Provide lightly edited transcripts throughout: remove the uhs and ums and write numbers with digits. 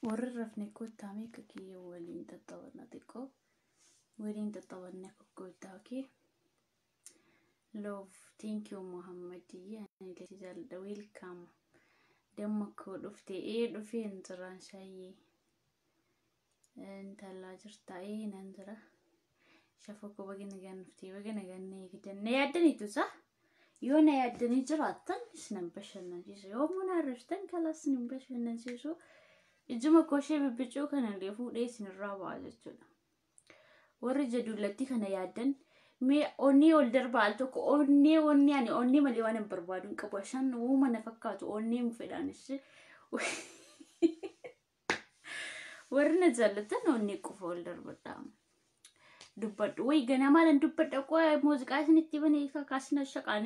Warri rafne kottaa meeqa kiyya waliin tattaphannaa xiqqoo waliin tattaphannaa kokkottaa okay. Love, thank you Muhammadiyye, ani illee si jaalladha. Welcome. Damma koo dhufte ee dhufeen jiraan shayyee. Intalaa jirta ee nan jira. Shafa koo baga nagaan dhuftee baga nagaan na eegdan. Na yaaddaniitu sa? Yoo na yaaddanii jiraattan isinan bashannansiisu. Yoo immoo na arrabsitan kalaas isin hin bashannansiisu. Ijuma koo ishee bibbicuu kana illee fuudhee isinirraa ba'a jechuudha. Warri ija dullattii kana yaaddan mee onnee ol darbaa al tokko onnee onnee ani onnee malee waan hin barbaadu hin qabu. Ashaan uuma na fakkaatu onnee hin fedhaanis. Warri na jaallattan onnee qofa ol darbadha. Dubbadhu wayi ganaa maalan dubbadha qo'a muuziqaa isinitti banee kakaasina shaqaan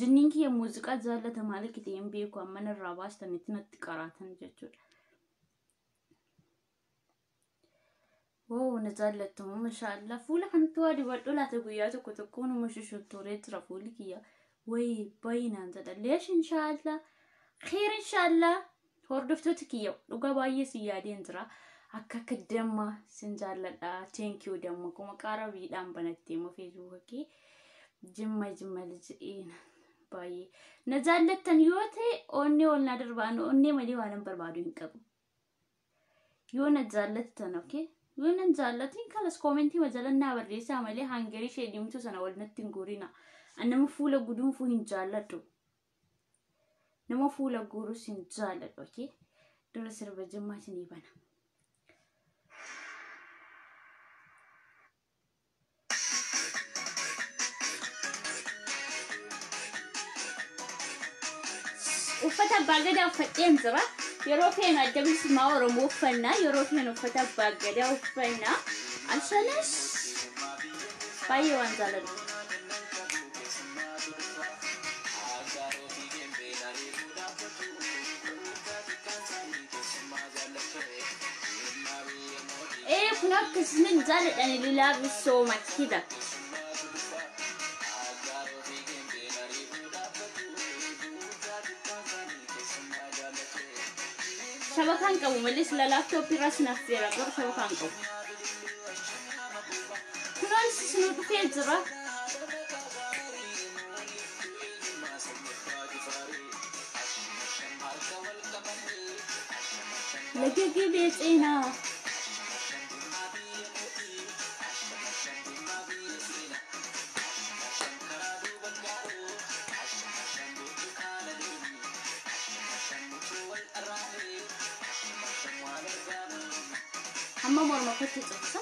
jinniin kiyya muuziqaa jaallata maal akka ta'e hin beeku amma narraa baastanitti natti qaraatan jechuudha. Wow na jaallattu mashaallah fuula kanatti waa dibadhu laata guyyaa tokko tokko nama shushuttuuree jira fuulli kiyya wayi bayinaan jedha leesh inshaallah kheer inshaallah hordoftoota kiyya dhugaa baay'ee si yaadeen jira akka akka damma sin jaalladha thank you damma kuma qaarabiidhaan banattee immoo feesbuuka kee jimma jimma liji'iin baay'ee na jaallattan yoo ta'e onnee ol na darbaan onnee malee waan hin barbaadu hin qabu. Yoo na jaallattan okay yoo nan jaallatin kalas koomentii majalannaa barreessaa malee hangarii ishee diimtuu sana wal natti hin guurina. An nama fuula guduunfuu hin jaalladhu. Nama fuula guurus hin jaalladhu okay. Dura sirba jimmaa isinii bana. Uffata abbaa gadaa uffadheen jira. Yeroo feenu adda bilisummaa Oromoo uffannaa. Yeroo feenu uffata abbaa gadaa uffannaa. Ashanas baay'ee waan jaalladhu. Ee kun akkasumas jaalladhan love you so much hida. Shabakaan qabu malee sila laaptooppii irraa sinaaf seera garuu shabakaan qabu. Kunoon sinuu dhufee jira. Laga gibee ceenaa. Hamma morma kootti cabsa.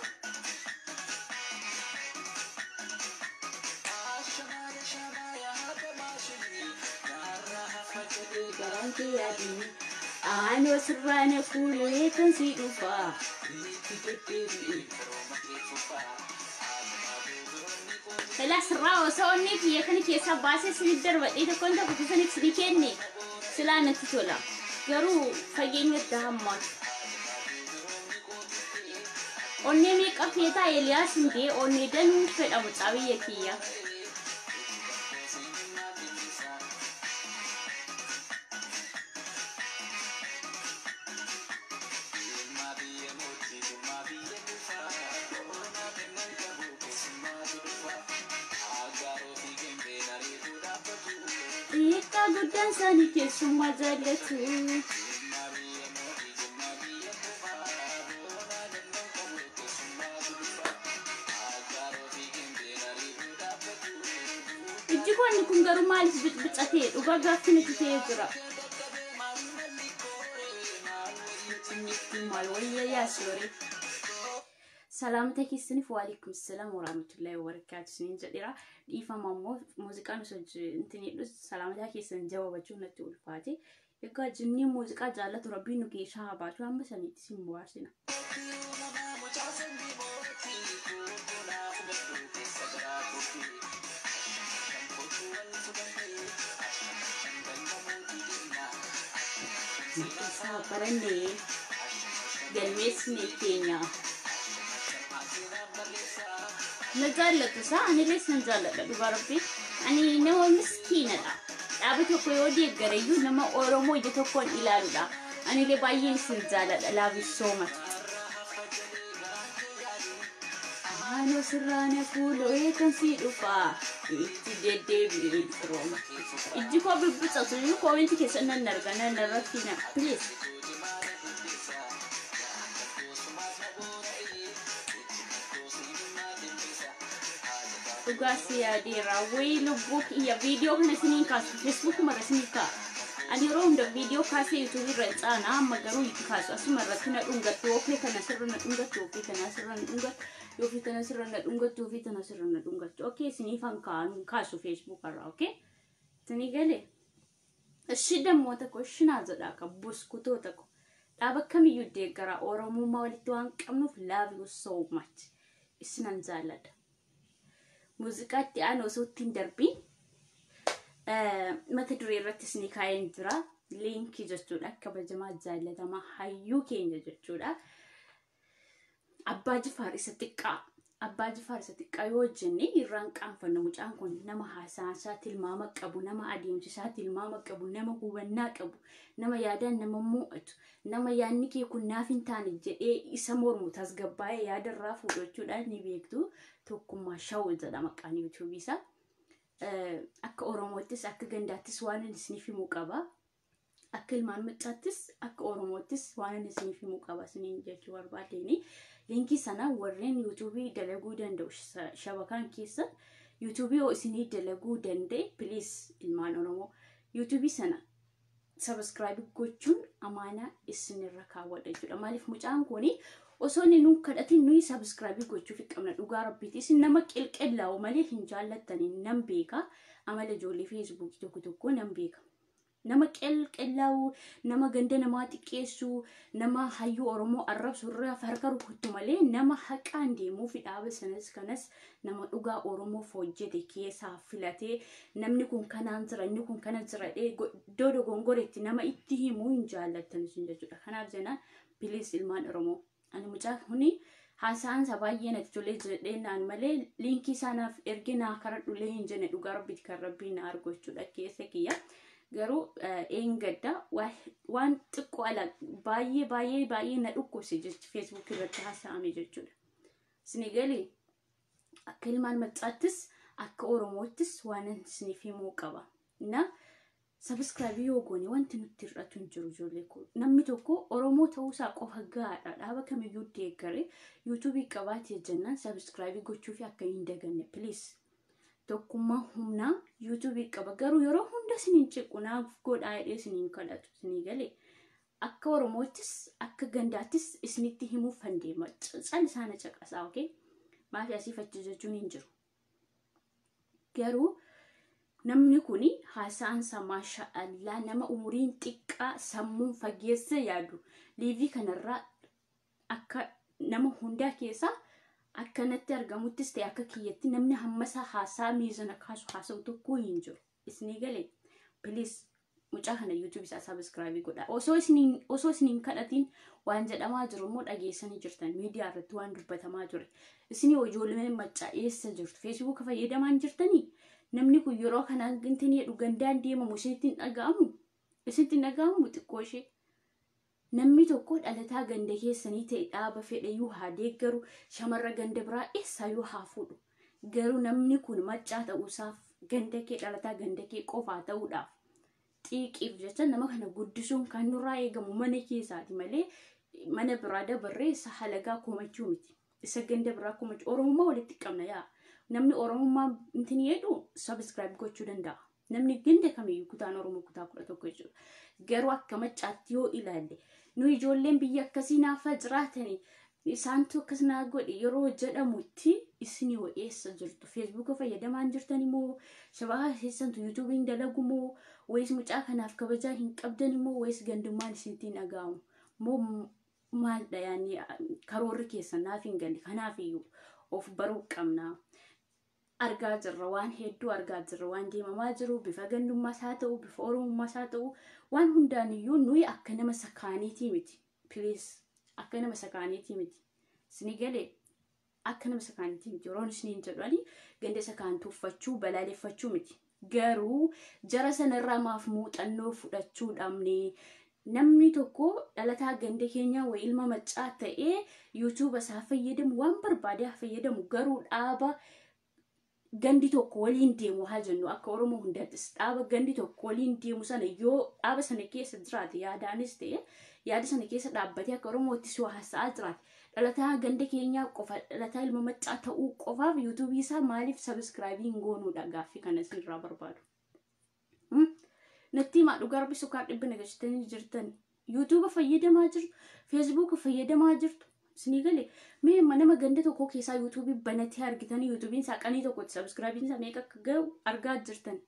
Garaan kee yaadini. Aanoo sirraana fuulee kan si dhufa. Silaa sirraa osoo onnee kiyya kana keessaa baasee isinit darbadhee tokkoon tokko keessaniif isinii kenne silaa natti tola. Garuu fageenya itti hammaatu. Onnee meeqa feetaa Eeliyaas hundee onnee danuu fedha mucaa biyya kiyya. Xiqqaa guddaan isaanii keessummaa jaallatu. Ijji koo inni kun garuu maaliif bicbicatee dhugaa gaaffii natti ta'ee jira. Maal wayya yaa sooree. Salaamta keessaniif waalaikum salaam warahmatullahi wabarakaatu isiniin jedheera. Dhiifama immoo muuziqaan osoo intin jedhu salaamtaa keessan jawabachuun natti ulfaate. Egaa jinnii muuziqaa jaallatu rabbiin nu keessaa haa baatu amma saniitti sin bu'aarsina. Maqaa barannee galmeessine keenya. Na jaallatu isaa anillee nan jaalladha dhugaa rabbii. Ani nama miskiinadha. Dhaaba tokko yoo deeggare iyyuu nama Oromoo ija tokkoon ilaaludha. Anillee baay'een isin jaaladha. Love you so much. Aanoo sirraana fuuloo kan sii dhufaa itti deddeebi'ee firooma. Ijji koo bibbicatu iyyuu koomentii keessa nan arga nan irratti na please. Dhugaa si yaadeera wayii lubbuu kiyya viidiyoo kana isiniin kaasu feesbuukuma irra isinii kaa'a. Ani yeroo hunda viidiyoo kaasee yuutuubii irra caana amma garuu itti kaasu asuma irratti na dhungattu ofii kana sirra na dhungattu ofii kana sirra na dhungattu ofii kana sirra na dhungattu ofii kana sirra na dhungattu. Okay, isiniifan kaasu feesbuuk irraa okay. Isinii galee. Ishi dammoota koo ishinaa jedhaa ka buskutoota koo. Dhaaba kamiyyuu deeggaraa Oromummaa walitti waan qabnuuf love you so much. Isinan jaalladha. Muuziqaatti aanu osoo ittiin darbiin mata duree irratti isinii kaa'een jira. Liinkii jechuudha. Kabajamaa jaallatamaa hayyuu keenya jechuudha. Abbaa Jifaar isa xiqqaa. Abbaa Jifaar isa xiqqaa yoo jenne irraan qaanfanna. Mucaan kun nama haasaasaa tilmaama qabu, nama adeemsisaa tilmaama qabu, nama hubannaa qabu, nama yaadaan nama mo'atu, nama yaadni kee kun naaf hin taane jedhee isa mormu tasgabbaa'ee yaadarraa fuudhachuudhaan ni beektu. Tokkummaa Shawuu jedha maqaan yuutuubii isaa. Akka Oromoottis akka gandaattis waan inni isiniif himuu qaba. Akka ilmaan maccaattis akka Oromoottis waan inni isiniif himuu qaba isiniin jechuu barbaadeeni. Liinkii sana warreen yuutuubii dalaguu danda'u shabakaan keessa yuutuubii yoo isinii dalaguu danda'e please ilmaan Oromoo yuutuubii sana sabiskiraayib gochuun amaanaa isinirra kaawwadha jechuudha. Maaliif mucaan kuni osoo inni nuun kadhatin nuyi sabiskiraayibii gochuuf qabna dhugaa rabbiiti. Isin nama qilqillaa'u malee hin jaallattanii nan beeka. Amala ijoollee feesbuukii tokko tokko nan beeka. Nama qilqillaa'u, nama ganda namaa xiqqeessu, nama hayyuu Oromoo arrabsu irraa harka rukuttu malee nama haqaan deemuu fi dhaaba sanas kanas nama dhugaa Oromoof hojjete keessaa filatee namni kun kanaan jira, inni kun kana jira iddoo dogongoreetti nama itti himuu hin jaallattan isin jechuudha. Kanaaf jennaan please ilmaan Oromoo. Ani mucaa kuni haasa'aan isaa baay'ee natti tolee jedhee naan malee liinkii isaa naaf erge naa karadhullee hin jenne dhugaa rabbiiti kan rabbiin na argu jechuudha keessa kiyya. Garuu eengadda waan xiqqoo ala baay'ee baay'ee baay'ee na dhukkubse jechi feesbuuk irratti haasa'ame jechuudha. Isinii galii akka ilmaan maccaattis akka Oromoottis waan isiniif himuu qaba. Na sabiskiraayibii yoo goone wanti nutti hir'atu hin jiru ijoollee koo. Namni tokko Oromoo ta'uusaa qofa gahaadha. Dhaaba kamiyyuu deeggaree yuutuubii qabaatee jennaan sabiskiraayibii gochuufi akka hin daganne please. Tokkummaa humnaa yuutuubii qaba. Garuu yeroo hunda isiniin ciqu naaf godhaa jedhee isiniin kadhatu isinii galee. Akka Oromoottis akka gandaattis isinitti himuuf kan deema. Cal isaana caqasaa okay? Maafi asiif achi jechuun hin jiru. Garuu namni kuni haasa'aan isaa maasha Allah nama umuriin xiqqaa sammuun fageessa yaadu liivii kanarraa akka nama hundaa keessaa akkanatti argamuttis ta'e akka kiyyatti namni hammasaa haasaa miizana kaasu haasa'u tokko hin jiru. Isinii galee please mucaa kana yuutuub isaa sabiskiraayibii godha. Osoo isiniin kadhatiin waan jedhamaa jiru immoo dhageessanii jirtan miidiyaa irratti waan dubbatamaa ture. Isinii ijoolleen maccaa eessa jirtu? Feesbuuka fayyadamaa hin jirtanii? Namni kun yeroo kanaan gintanii jedhu gandaan deemamu isinitti hin dhaga'amu? Isinitti hin dhaga'amu xiqqoo ishee? Namni tokko dhalataa ganda keessanii ta'e dhaaba fedheyyuu haa deeggaru, shamarra ganda biraa eessayyuu haa fuudhu. Garuu namni kun maccaa ta'uusaaf ganda kee dhalataa ganda kee qofaa ta'uudhaaf xiiqiif jecha nama kana guddisuun kan nurraa eegamu mana keessaati malee mana biraa dabarree isa halagaa komachuu miti. Isa ganda biraa komachuu Oromummaa walitti qabna yaa. Namni Oromummaa intin jedhu sabiskiraayib gochuu danda'a. Namni ganda kamiyyuu kutaan Oromoo kutaa 11 jechuudha. Garuu akka maccaatti yoo ilaalle nu ijoolleen biyya akkasii naafa jiraatanii isaantu akkas naa godhe yeroo jedhamutti isin yoo eessa jirtu? Feesbuuka fayyadamaa hin jirtan immoo shabaka keessantu yuutuubiin dalagu moo wayis mucaa kanaaf kabajaa hin qabdan immoo wayis gandummaan isinitti hin dhaga'amu moo maaldha yaani karoorri keessan naaf hin galle. Kanaaf iyyuu of baruu qabna. Argaa jirra waan hedduu argaa jirra waan deemamaa jiru bifa gandummaas haa ta'u bifa oromummaas haa ta'u waan hundaan iyyuu nuyi akka nama sakaaniitii miti. Please akka nama sakaaniitii miti. Isinii galee akka nama sakaaniitii miti. Yeroon isiniin jedhani ganda sakaan tuffachuu balaaleffachuu miti. Garuu jara sanarraa maaf muuxannoo fudhachuu dhabne Namni tokko dhalataa ganda keenyaa wayi ilma maccaa ta'ee yuutuuba isaa fayyadamu waan barbaade haa fayyadamu garuu dhaaba gandi tokko waliin deemu haa jennu akka Oromoo hundaattis dhaaba gandi tokko waliin deemu sana yoo dhaaba sana keessa jiraate yaadaanis ta'e yaada sana keessa dhaabbatee akka Oromoottis yoo haasa'aa jiraate dhalataa ganda keenyaa qofa dhalataa ilma maccaa ta'uu qofaaf yuutuubii isaa maaliif sabiskiraayibii hin goonuudha gaaffii kana isinirraa barbaadu. Natti himaa dhugaa rabbi sukkaar dhibba nagasitanii jirtan. Yuutuuba fayyadamaa jirtu, feesbuuka fayyadamaa jirtu. Isinii galee mee nama ganda tokko keessaa yuutuubii banatee argitanii yuutuubiin isaa qanii tokkotti sabiskiraayibiin isaa meeqa akka ga'u argaa jirtan.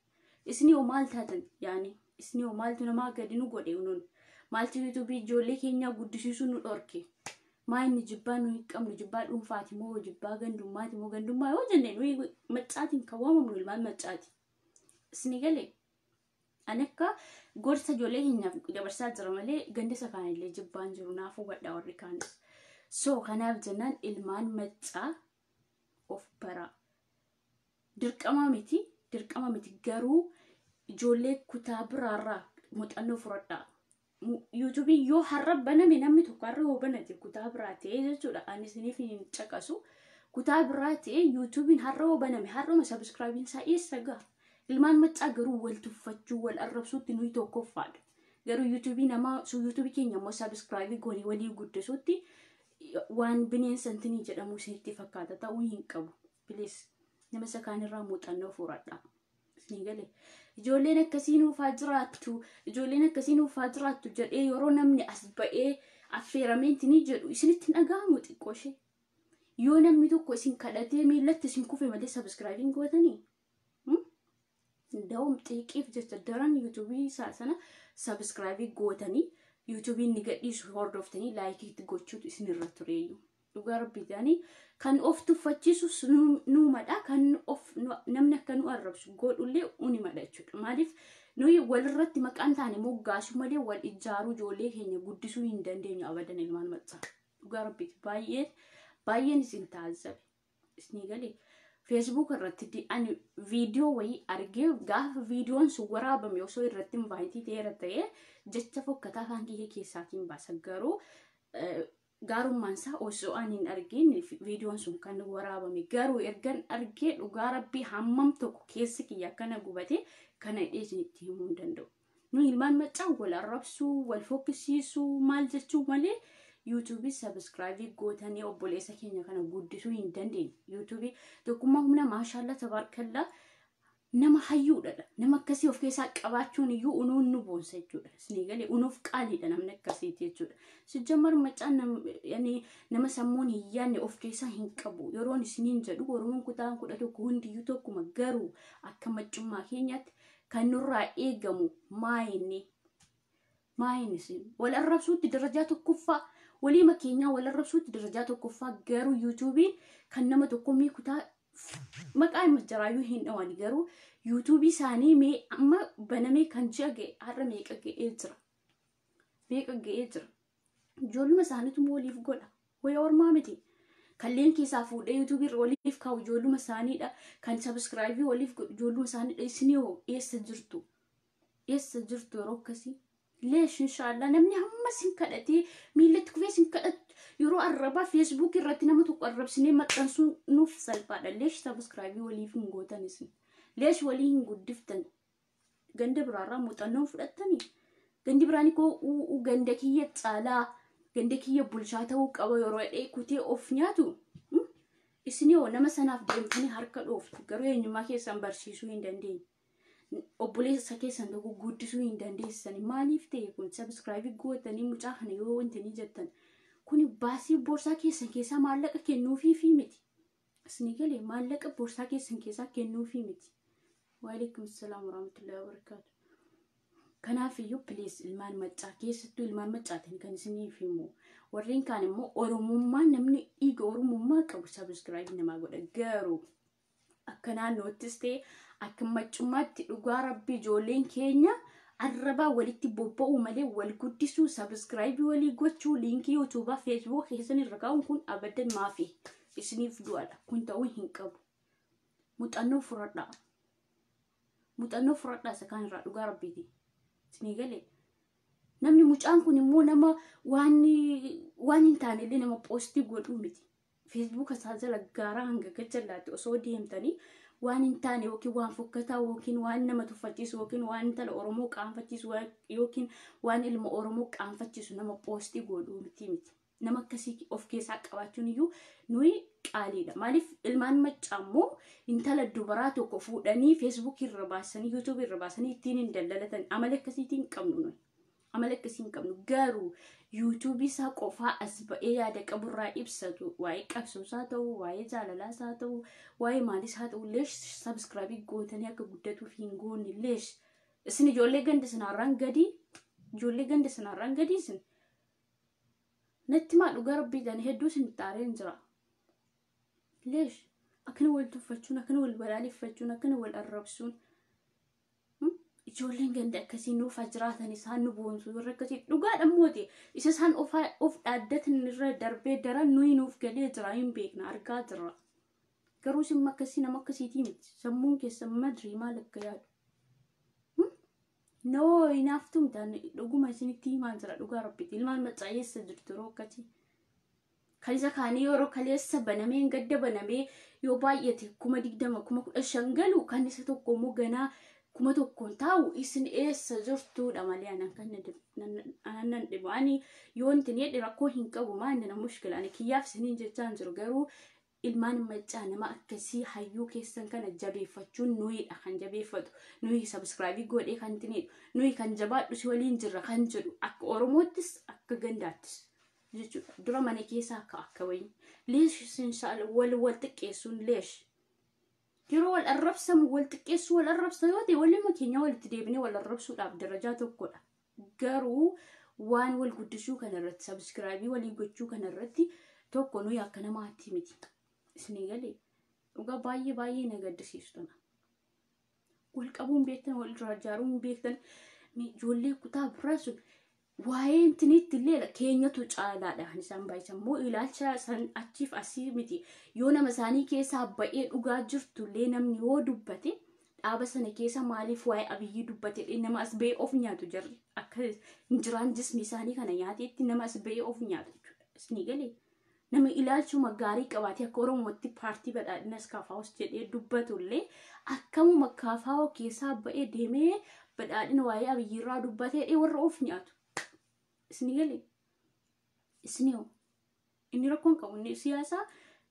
Isinii hoo maal taatan yaani isinii hoo maaltu namaa gadi nu godhe nuun maaltu yuutuubii ijoollee keenyaa guddisiisuu nu dhorke. Maa inni jibbaa nuyi qabnu jibbaa dhuunfaati moo jibbaa gandummaati moo gandummaa yoo jenne nuyi maccaatiin kan waamamnu ilmaan maccaati. Isinii galee ani akka gorsa ijoollee keenyaaf dabarsaa jira malee ganda isa kaanillee jibbaan jiru naaf hubadha warri kaanis. So kanaaf jennaan ilmaan maccaa of baraa. Dirqama miti dirqama miti garuu ijoollee kutaa biraarraa muuxannoo fudhadhaa. Yuutuubii yoo har'a baname namni tokko har'a yoo banate kutaa biraa ta'ee jechuudha. Ani isiniif hin caqasu. Kutaa biraa ta'ee yuutuubiin har'a yoo baname har'uma sabiskiraayibiin isaa eessa gaha? Ilmaan maccaa garuu wal tuffachuu wal arrabsuutti nuyi tokkoffaadha. Garuu yuutuubii namaa yuutuubii keenya immoo sabiskiraayibii goonee walii guddisuutti waan bineensa intinii jedhamu isinitti fakkaata ta'uu hin qabu. Bilis nama isa kaanirraa muuxannoo fudhadhaa. Isinii galee ijoolleen akkasii nuufaa jiraattu ijoolleen akkasii nuufaa jiraattu jedhee yeroo namni as ba'ee affeeramee intinii jedhu isinitti dhaga'amu xiqqoo ishee. Yoo namni tokko isin kadhatee miillatti isin kufe malee sabiskiraayibiin gootanii. Da'um xiiqiif jecha daran yuutuubii isaa sana sabiskiraayibii gootanii yuutuubiin ni gadhiisu hordoftanii laayikiitti gochuutu isinirra tureeyyu. Dhugaa rabbii ta'anii kan of tuffachiisu nuumadha kan of namni akka nu arrabsu godhullee unimadha jechuudha. Maaliif nuyi walirratti maqaan taane moggaasuu malee wal ijaaruu ijoollee keenya guddisuu hin dandeenyu abadan ilmaan maccaa. Dhugaa rabbiiti baay'een baay'een isin taazzabe. Isinii galee feesbuuk irratti ani viidiyoo wayii argee gaafa viidiyoon sun waraabame osoo irratti invaayitii ta'eera ta'ee jecha fokkataa afaan kiyya keessaatiin baasa garuu gaarummaan isaa osoo ani hin argin viidiyoon sun kan waraabame garuu ergan argee dhugaa rabbii hammam tokko keessi kiyya akkana gubate kana hidhee isinitti himuu hin danda'u. Nu ilmaan maccaa wal arrabsuu wal fokkisiisuu maal jechuu malee yuutuubii sabiskiraayibii gootanii obboleessa keenya kana guddisuu hin dandeenye. Yuutuubii tokkummaa humna maashaallaa tabaarkallaa nama hayyuudha. Nama akkasii of keessaa qabaachuun iyyuu unuun nu boonsa jechuudha. Isinii galee unuuf qaaliidha namni akkasiiti jechuudha. Sijjammar macaan nama sammuun hin yaadne of keessaa hin qabu. Yeroon isiniin jedhu Oromoon kutaan 11 hundiyyuu tokkuma garuu akka maccummaa keenyaatti kan nurraa eegamu maayinni maayinni isin wal arrabsuutti darajaa tokkoffaa waliima keenyaa wal arrabsuutti darajaa tokkoffaa garuu yuutuubiin kan nama tokko mee kutaa maqaa jaraayyuu hin dhawan garuu yuutuubii isaanii mee amma banamee kan ji'a ga'e har'a meeqa ga'ee jira meeqa ga'ee jira ijoolluma isaaniitu waliif godha wayii ormaa miti kalleen keessaa fuudhee yuutuubii irra waliif kaa'u ijoolluma isaaniidha kan sabiskiraayibii waliif godhu ijoolluma isaaniidha isinii hoo eessa jirtu eessa jirtu yeroo akkasii leesh inshaallah namni hamma sin kadhatee miillatti kufee sin kadhatu yeroo arrabaa feesbuuk irratti nama tokko arrabsinee maxxansuun nuuf salphaadha leesh sabiskiraayibii waliif hin gootan isin leesh walii hin guddiftan ganda biraarraa muuxannoon fudhattanii gandi biraan koo ganda kiyya caalaa ganda kiyya bulchaa ta'uu qaba yeroo dhee kutee of nyaatu isin yoo nama sanaaf deemtanii harka dhooftu garuu eenyummaa keessan barsiisuu hin dandeenye. Obboleessa keessan tokko guddisuu hin dandeessan maaliif ta'e kun sabiskiraayibii gootanii mucaa kana yoo wanti ni jettan kun baasii boorsaa keessan keessaa maallaqa kennuufii miti. Isinii galee maallaqa boorsaa keessan keessaa kennuufii miti. Waalaikum salaam warahmatullahi wabarakaatu. Kanaaf iyyuu pilees ilmaan maccaa keessattuu ilmaan maccaatiin kan isiniif himu warreen kaan immoo oromummaa namni dhiiga oromummaa qabu sabiskiraayibii namaa godha garuu akka naannoottis ta'e akka maccummaatti dhugaa rabbii ijoolleen keenya arrabaa walitti bobba'uu malee wal guddisuu sabiskiraayibii walii gochuu liinkii yuutuubaa feesbuuk keessan irra kaa'uun kun abadan maafi isiniif du'aadha kun ta'uu hin qabu. Muuxannoo fudhadhaa. Muuxannoo fudhadhaa isa kaan irraa dhugaa rabbiiti. Isinii galee Namni mucaan kun immoo nama waan waan hin taanellee nama poostii godhuu miti. Feesbuuka isaa jala gaaraa hanga gajjallaatti osoo deemtanii waan hin taane yookiin waan fokkataa yookiin waan nama tuffachiisu yookiin waan intala Oromoo qaanfachiisu yookiin waan ilma Oromoo qaanfachiisu nama poostii godhuu miti. Nama akkasii of keessaa qabaachuun iyyuu nuyi qaaliidha. Maaliif ilmaan maccaa immoo intala dubaraa tokko fuudhanii feesbuukii irra baasanii yuutuubii irra baasanii ittiin hin daldalatan. Amala akkasiitiin hin qabnu nuyi. Amala akkasii hin qabnu. Garuu yuutuubii isaa qofaa as ba'ee yaada qaburraa ibsatu waa'ee qabsoosaa haa ta'u, waa'ee jaalalaas haa ta'u, waa'ee maaliis haa ta'u, leesh sabskraabii gootanii akka guddatuuf hin goone leesh. Isin ijoollee ganda sanaarraan gadi, ijoollee ganda sanaarraan gadi isin. Natti maa dhugaa rabbiidhaan hedduu isin xaareen jira. Leesh akkana wal tuffachuun, akkana wal balaaleffachuun, akkana wal arrabsuun. Ijoolleen ganda akkasii nuuf haa jiraatan, isaan nu boonsu warra akkasii dhugaadha mooti. Isa isaan of dhaaddatan irra darbee daran nuyi nuuf galee jira, hin beekna, argaa jirra. Garuu isin akkasii nama akkasiitii miti. Sammuun keessan madrii maal akka yaadu. No, hinaaftuu miti. Dhuguma isinitti himaa jira dhugaa rabbiiti. Ilmaan maccaa eessa jirtu yeroo akkasii? Kan isa kaanii yeroo kaleessa banamee gadda banamee yoo baay'ate 20,000 15,000 galu, kan isa tokko immoo ganaa 1,000 taa'u isin eessa jirtuudha malee anan kan anan nan dhibu. Ani yoo wanti ni rakkoo hin qabu, maal na mushkila, ani kiyyaaf isiniin jechaan jiru. Garuu ilmaan maccaa nama akkasii hayyuu keessan kana jabeeffachuun nuyidha kan jabeeffatu. Nuyi sabskraabii godhee kan tinidhu. Nuyi kan jabaadhu si waliin jirra kan jedhu akka Oromoottis akka gandaattis jechuudha. Dura mana keessaa akka wayii. Leesh sinsaal wal wal xiqqeessuun leesh. Yeroo wal arrabsamu wal xiqqeessuu wal arrabsa yoo ta'e walima keenya walitti deebinee wal arrabsuudhaaf darajaa tokkodha. Garuu waan wal guddisuu kanarratti, sabskraabii walii gochuu kanarratti tokko nuyi akka namaatti miti. Isinii galee dhugaa baay'ee baay'ee na gaddisiistu. Wal qabuun beektan, wal irraa ijaaruun beektan, ijoollee kutaa biraa sun waa'ee intiniitti illee keenyatu caalaadha kan isaan baay'isan immoo ilaalcha san achiif asii miti. Yoo nama isaanii keessaa ba'ee dhugaa jirtu illee namni yoo dubbate dhaaba sana keessa maaliif waa'ee Abiyyii dubbate nama as ba'ee of nyaatu jarri akka injiraan jismi isaanii kana nyaateetti nama as ba'ee of nyaatu jechuudha. Isinii galee nama ilaalchuma gaarii qabaatee akka Oromootti paartii badhaadhinas kaafaawus jedhee dubbatullee akkamuma kaafaawoo keessaa ba'ee deemee badhaadhina waa'ee Abiyyiirraa dubbatee warra of nyaatu. Isinii galee isinii hoo inni rakkoon qabu inni siyaasaa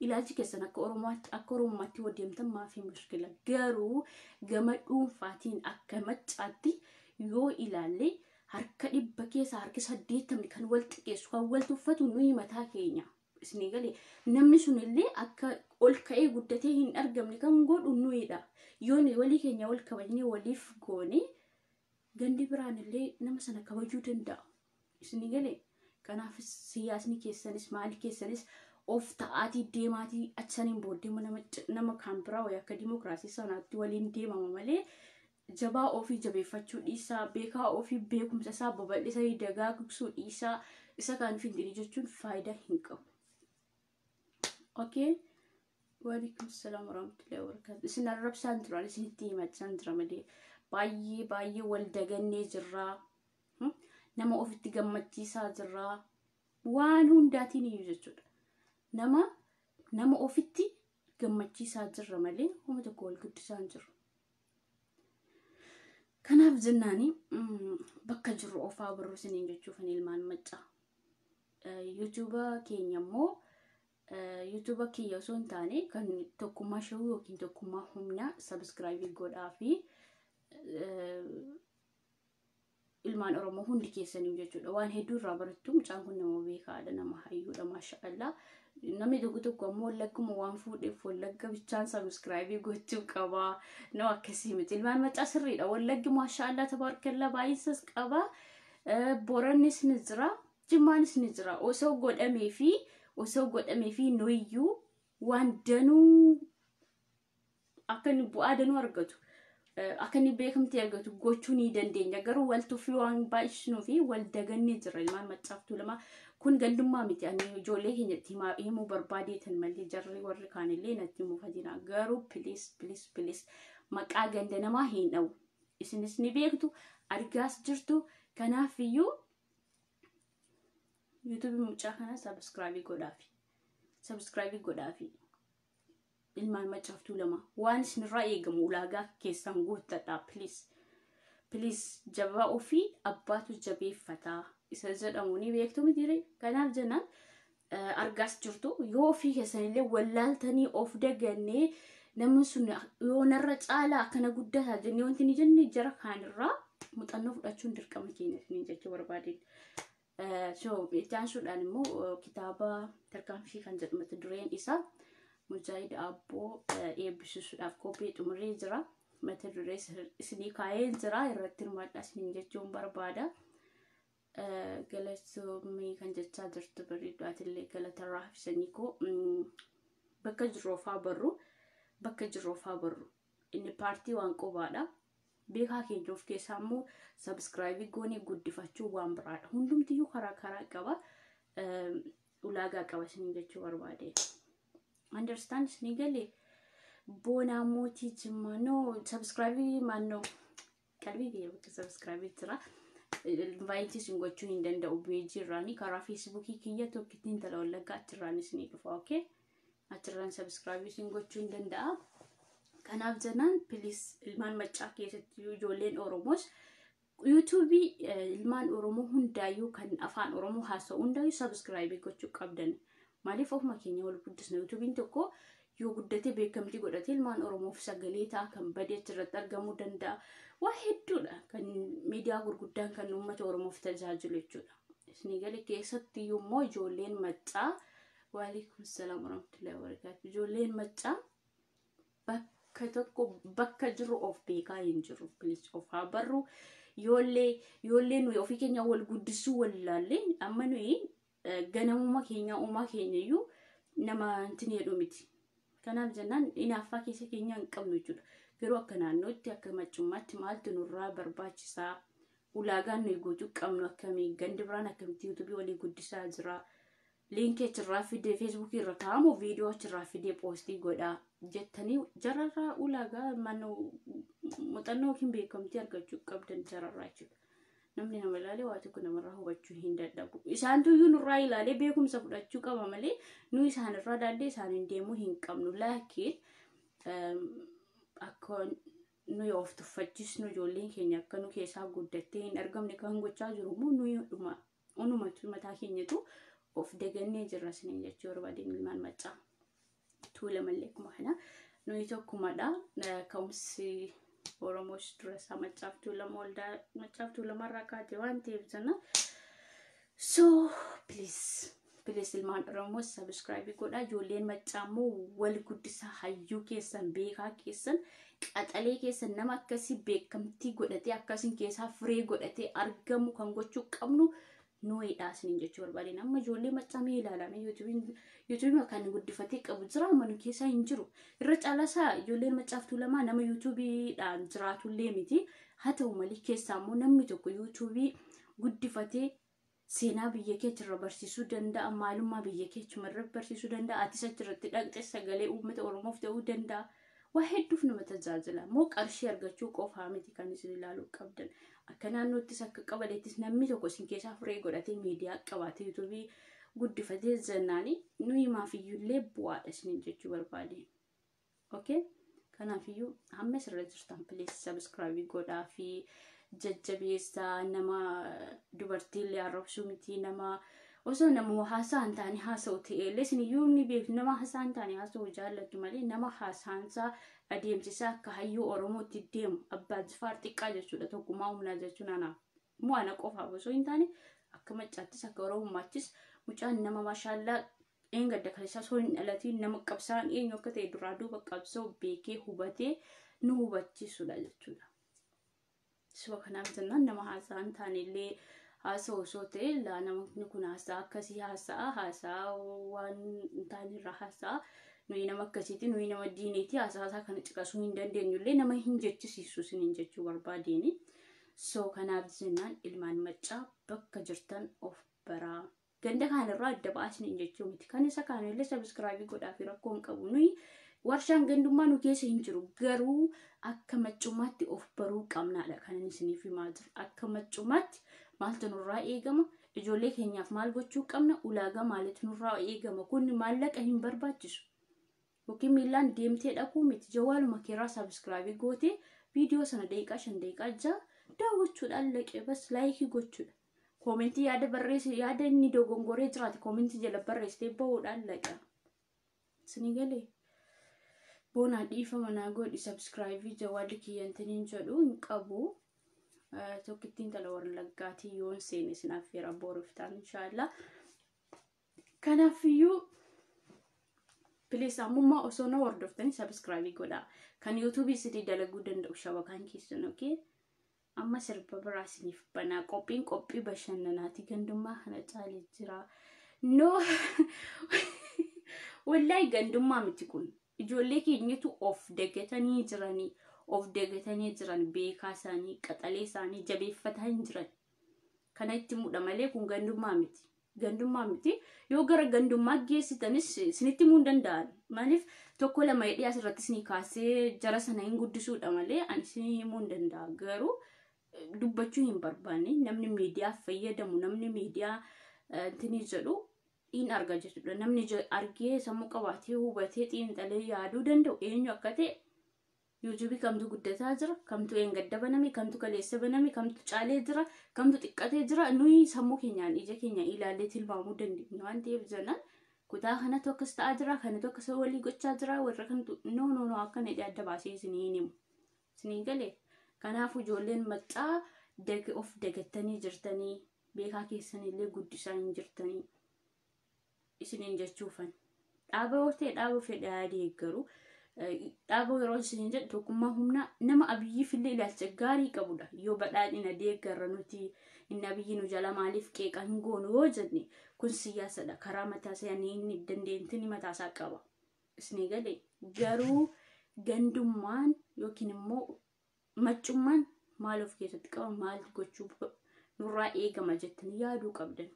ilaalchi keessan akka Oromootti akka Oromummaatti yoo deemtan maafii mushkila. Garuu gama dhuunfaatiin akka maccaatti yoo ilaalle harka 100 keessaa harki 80 kan wal xiqqeessu kan wal tuffatu nuyi mataa keenya. Isinii galee namni sunillee akka ol ka'ee guddatee hin argamne kan godhu nuyidha. Yoo nuyi walii keenya wal kabajnee waliif goone gandi biraan illee nama sana kabajuu danda'a. Isinii galee kanaaf siyaasni keessanis maali keessanis of ta'aatii deemaatii achaniin booddee nama kan biraa wayii akka dimokiraasii sanaatti waliin deemama malee jabaa ofii jabeeffachuu dhiisaa, beekaa ofii beekumsa isaa babal'isanii dagaagsuu dhiisaa, isa kaan finxilii jechuun faayidaa hin qabu. Okay. Waalaikum salaam warahmatullahi wabarakatuh. Isin arrabsaan turan isinitti himachaan jira malee baay'ee baay'ee wal dagannee jirra. Nama ofitti gammachiisaa jirra. Waan hundaatiin iyyuu jechuudha. Nama ofitti gammachiisaa jirra malee homa tokko wal guddisaa hin jiru. Kanaaf jennaani bakka jirru ofaa barru isiniin jechuufan ilmaan maccaa. Yuutuuba keenya immoo yuutuuba kiyya osoo hin taane kan tokkummaa shawuu yookiin tokkummaa humnaa sabskraayibii godhaa fi ilmaan Oromoo hundi keessanii jechuudha. Waan hedduu irraa barattu, mucaan kun nama beekaadha, nama hayyuudha, maashaallah. Namni tokko tokko ammoo wallagguma waan fuudheef wallagga bichaan sabskraayibii gochuu qaba. No, akkasii miti. Ilmaan maccaa sirriidha. Wallaggi maashaallah tabaarkallaa baay'isas qaba. Borannis ni jira. Jimmaanis ni jira. Osoo godhamee fi nuyiyyuu waan danuu akka inni bu'aa danuu argatu, akka inni beekamtii argatu gochuu ni dandeenya. Garuu wal tuffii waan baay'isnuu fi wal dagannee jira ilmaan maccaaftuu lama. Kun gandummaa miti. Ani ijoollee keenyatti himuu barbaadeetan malee jarri warri kaanillee natti mufatina. Garuu please, please, please, maqaa ganda namaa hin dha'u. Isinis ni beektu, argaas jirtu. Kanaafiyyuu Yuutuubii mucaa kana sabiskiraabii godhaafi. Sabiskiraabii godhaafi. Ilmaan Maccaaf Tuulamaa waan isinirraa eegamu ulaagaa keessan guuttadhaa please. Please, jabaa ofii abbaatu jabeeffataa isa jedhamu ni beektu mitiire? Kanaaf jennaan argaas jirtu, yoo ofii keessanillee wallaaltanii of dagannee, namni sun yoo narra caalaa akkana guddataa jennee wanti ni jenne, jara kaanirraa muuxannoo fudhachuun dirqama keenya isiniin jechuu barbaadeen. So itti aansuudhaan immoo kitaaba Tarkaanfii kan jedhu mata dureen isaa Mujaahid Abboo eebbisiisuudhaaf qophii xumuree jira. Mata duree isinii kaa'ee jira, irratti hirmaadhaa isiniin jechuun barbaada. Galatoomii kan jechaa jirtu bareedu, galatarraa hafisanii koo. Bakka jirroofaa barru, bakka jirroofaa barru, inni paartii waan qobaadha. Beekaa keenya of keessaa immoo sabiskiraayibii goonee guddifachuu waan biraadha. Hundumtiyyuu karaa karaa qaba. Ulaagaa qaba isiniin jechuu barbaade. Understand, isinii galee? Boonaa Mootii Jimmaa, no sabiskiraayibii maannoo qalbii kiyya bakka sabiskiraayibii jira. Invite isin gochuu hin danda'u beejii irraanii, karaa Feesbuukii kiyya Tokkittiin Intala Wallaggaa achirraan isinii dhufa, okay? Achirraan sabiskiraayibii isin gochuu hin danda'a. Kanaaf jennaan please, ilmaan Maccaa keessatti ijoolleen Oromoos Yuutuubii ilmaan Oromoo hundaayyuu kan afaan Oromoo haasa'u hundaayyuu sabiskiraayibii gochuu qabdan. Maaliif? Ofuma keenya wal guddisna. Yuutuubiin tokko yoo guddatee beekamtii godhatee ilmaan Oromoof sagalee ta'a, kan badee achirratti argamuu danda'a. Waa hedduudha kan miidiyaa gurguddaan kan uummata Oromoof tajaajilu jechuudha. Isinii galee? Keessatti immoo ijoolleen Maccaa, waalaikum salaam warahmatullahi wabarakatuh. Ijoolleen Maccaa bakka tokko bakka jiru of beekaa hin jiru. Please, of haa barru. Yoollee nuyi ofii keenya wal guddisuu wallaallee, amma nuyi ganamuma keenya uumaa keenya iyyuu nama intin jedhu miti. Kanaaf jennaan hinaaffaa keessa keenya hin qabnu jechuudha. Garuu akka naannootti, akka maccummaatti maaltu nurraa barbaachisaa? Ulaagaan nuyi guutuu qabnu akkamii? Gandi biraan akkamitti Yuutuubii walii guddisaa jira? Liinkii achirraa fidee Feesbuukii irra kaa'amu, viidiyoo achirraa fidee poostii godhaa jettanii jararraa ulaagaa muuxannoo yookiin beekamtii argachuu qabdan jararraa jechuudha. Namni nama ilaalee waa tokko namarraa hubachuu hin dadhabu. Isaantu iyyuu nurraa ilaalee beekumsa fudhachuu qaba malee nu isaanirraa ilaallee isaaniin deemuu hin qabnu. Laakiin akka nuyi of tuffachisnu, ijoolleen keenya akka nu keessaa guddattee hin argamne kan gochaa jiru immoo nuyi dhuma onumatu mataa keenyatu of dagannee jirra isiniin jechuu barbaadeen. Ilmaan Maccaa Tuulamallee akkuma kana nuyi tokkumadha. Ka'umsi Oromoos dura isaa Maccaaf Tuulama, waldaa Maccaaf Tuulamarraa kaate waan ta'eef jenna. So please, please, ilmaan Oromoos subscribe godhaa. Ijoolleen Maccaa immoo wal guddisaa. Hayyuu keessan, beekaa keessan, qaxalee keessan, nama akkasii beekamtii godhatee akkasiin keessaa firee godhatee argamu kan gochuu qabnu nuyiidha isiniin jechuu barbaadeen. Amma ijoollee Maccaa mee ilaalame, Yuutuubii kan guddifatee qabu jira amma nu keessaa? Hin jiru. Irra caalasaa ijoolleen Maccaaf Tuulamaa nama Yuutuubiidhaan jiraatullee miti. Haa ta'u malee keessaa immoo namni tokko Yuutuubii guddifatee seenaa biyya kee achirra barsiisuu danda'a, maalummaa biyya kee achumarra barsiisuu danda'a, atis achirratti dhaqxee sagalee uummata Oromoof ta'uu danda'a. Waa hedduuf nama tajaajila. Moo qarshii argachuu qofaa miti kan isin ilaaluu qabdan. Akka naannoottis akka qabaleettis namni tokko isin keessaa firee godhatee miidiyaa qabaatee Yuutuubii guddifatee jennaani nuyi maafiyyuullee bu'aadha isiniin jechuu barbaade. Okay? Kanaafiyyuu hamma isirra jirtan please subscribe godhaa fi jajjabeessaa. Nama dubartiillee arrabsuu miti, nama osoo nama haasaa hin taane haasa'u ta'ellee isin iyyuu ni beektu, nama haasaa hin taane haasa'u jaallatu malee, nama haasaansaa adeemsisaa akka hayyuu Oromootti deemu, Abbaa Jifaar xiqqaa jechuudha, tokkummaa humnaa jechuun anaaf immoo ana qofaaf osoo hin taane akka Maccaattis akka Oromummaattis mucaan nama maashaallaa eengadda kan isaa osoo hin dhalatiin nama qabsaan eenyu akka ta'e duraa duuba qabsoo beekee hubatee nu hubachiisudha jechuudha. Suba kanaaf jennaan nama haasaa hin taane illee haasa'u osoo ta'e, laa namni kun haasaa akkasii haasa'a, haasaa waan hin taane irraa haasa'a, nuyi nama akkasiiti, nuyi nama diiniiti, haasaa isaa kana caqasuu hin dandeenyu illee nama hin jechisiisu isiniin jechuu barbaadeeni. So kanaaf jennaan ilmaan Maccaa bakka jirtan of baraa. Ganda kaanirraa adda ba'aa isiniin jechuu miti. Kan isa kaanillee sabiskiraabii godhaa fi rakkoo hin qabu. Nuyi warshaan gandummaa nu keessa hin jiru. Garuu akka maccummaatti of baruu qabnaadha kan inni isiniif himaa jiru. Akka maccummaatti maaltu nurraa eegama? Ijoollee keenyaaf maal gochuu qabna? Ulaagaa maalitu nurraa eegama? Kun maallaqa hin barbaachisu. Yookiin miillaan deemtee dhaquu miti. Jawwaaluma keerraa subscribe gootee viidiyoo sana daqiiqaa 5 daqiiqaa 6 daawwachuudhaan laqee bas like gochuudha. Comment yaada barreesse, yaada inni dogongoree jiraate comment jala barreessitee bahuudhaan laqa. Isinii galee? Boonaa, dhiifama naa godhi, subscribe jawwaalli kiyyantiniin jedhu hin qabu. Tokkittiin tala warra laggaatii yoon seene isin affeera boruuf ta'an inshaallah. Kanaafiyyuu please, ammummaa osoo na hordoftanii subscribe godhaa. Kan YouTube isinii dalaguu danda'u shabakaan keessan, okay? Amma sirba biraa isiniif banaa. Qophiin qophii bashannanaati. Gandummaa kana caalee jira. No, wallahi gandummaa miti kun. Ijoollee keenyatu of dagatanii jiranii. Of dagatanii jiran, beekaa isaanii, qaxalee isaanii jabeeffataa hin jiran. Kana itti mudha malee kun gandummaa miti. Gandummaa miti. Yoo gara gandummaa geessitanis isinitti himuu hin danda'an. Maaliif, tokko lama hidhee asirratti isinii kaasee jara sana hin guddisuudha malee ani isinii himuu hin danda'a. Garuu dubbachuu hin barbaanne. Namni miidiyaa fayyadamu, namni miidiyaa intinii jedhu hin arga jechuudha. Namni argee sammuu qabaatee hubatee xiinxalee yaaduu danda'u eenyu akka ta'e, YouTube kamtu guddataa jira, kamtu eengadda baname, kamtu kaleessa baname, kamtu caalee jira, kamtu xiqqatee jira, nuyi sammuu keenyaan ija keenya ilaallee tilmaamuu dandeenya waan ta'eef jennaan kutaa kanatu akkas ta'aa jira, kanatu akkas walii gochaa jira, warra kanatu no, no, no, akkana jedhee adda baasee isinii hin himu. Isinii galee? Kanaafuu ijoolleen maccaa of dagattanii jirtanii, beekaa keessanillee guddisaa hin jirtanii isiniin jechuufan. Dhaaba yoo ta'e dhaaba fedhaa deeggaru. Dhaaba yeroo isiniin jedhu, tokkummaa humnaa nama Abiyyiif illee ilaalcha gaarii qabudha. Yoo badhaadhina deeggarra nuti, inni Abiyyi nu jala maaliif qeeqa hin goonu yoo jenne, kun siyaasadha. Karaa mataa isaa inni dandeettii mataa isaa qaba. Isinii galee? Garuu gandummaan yookiin immoo maccummaan maal of keessatti qaba, maal gochuu nurraa eegama jettanii yaaduu qabdan.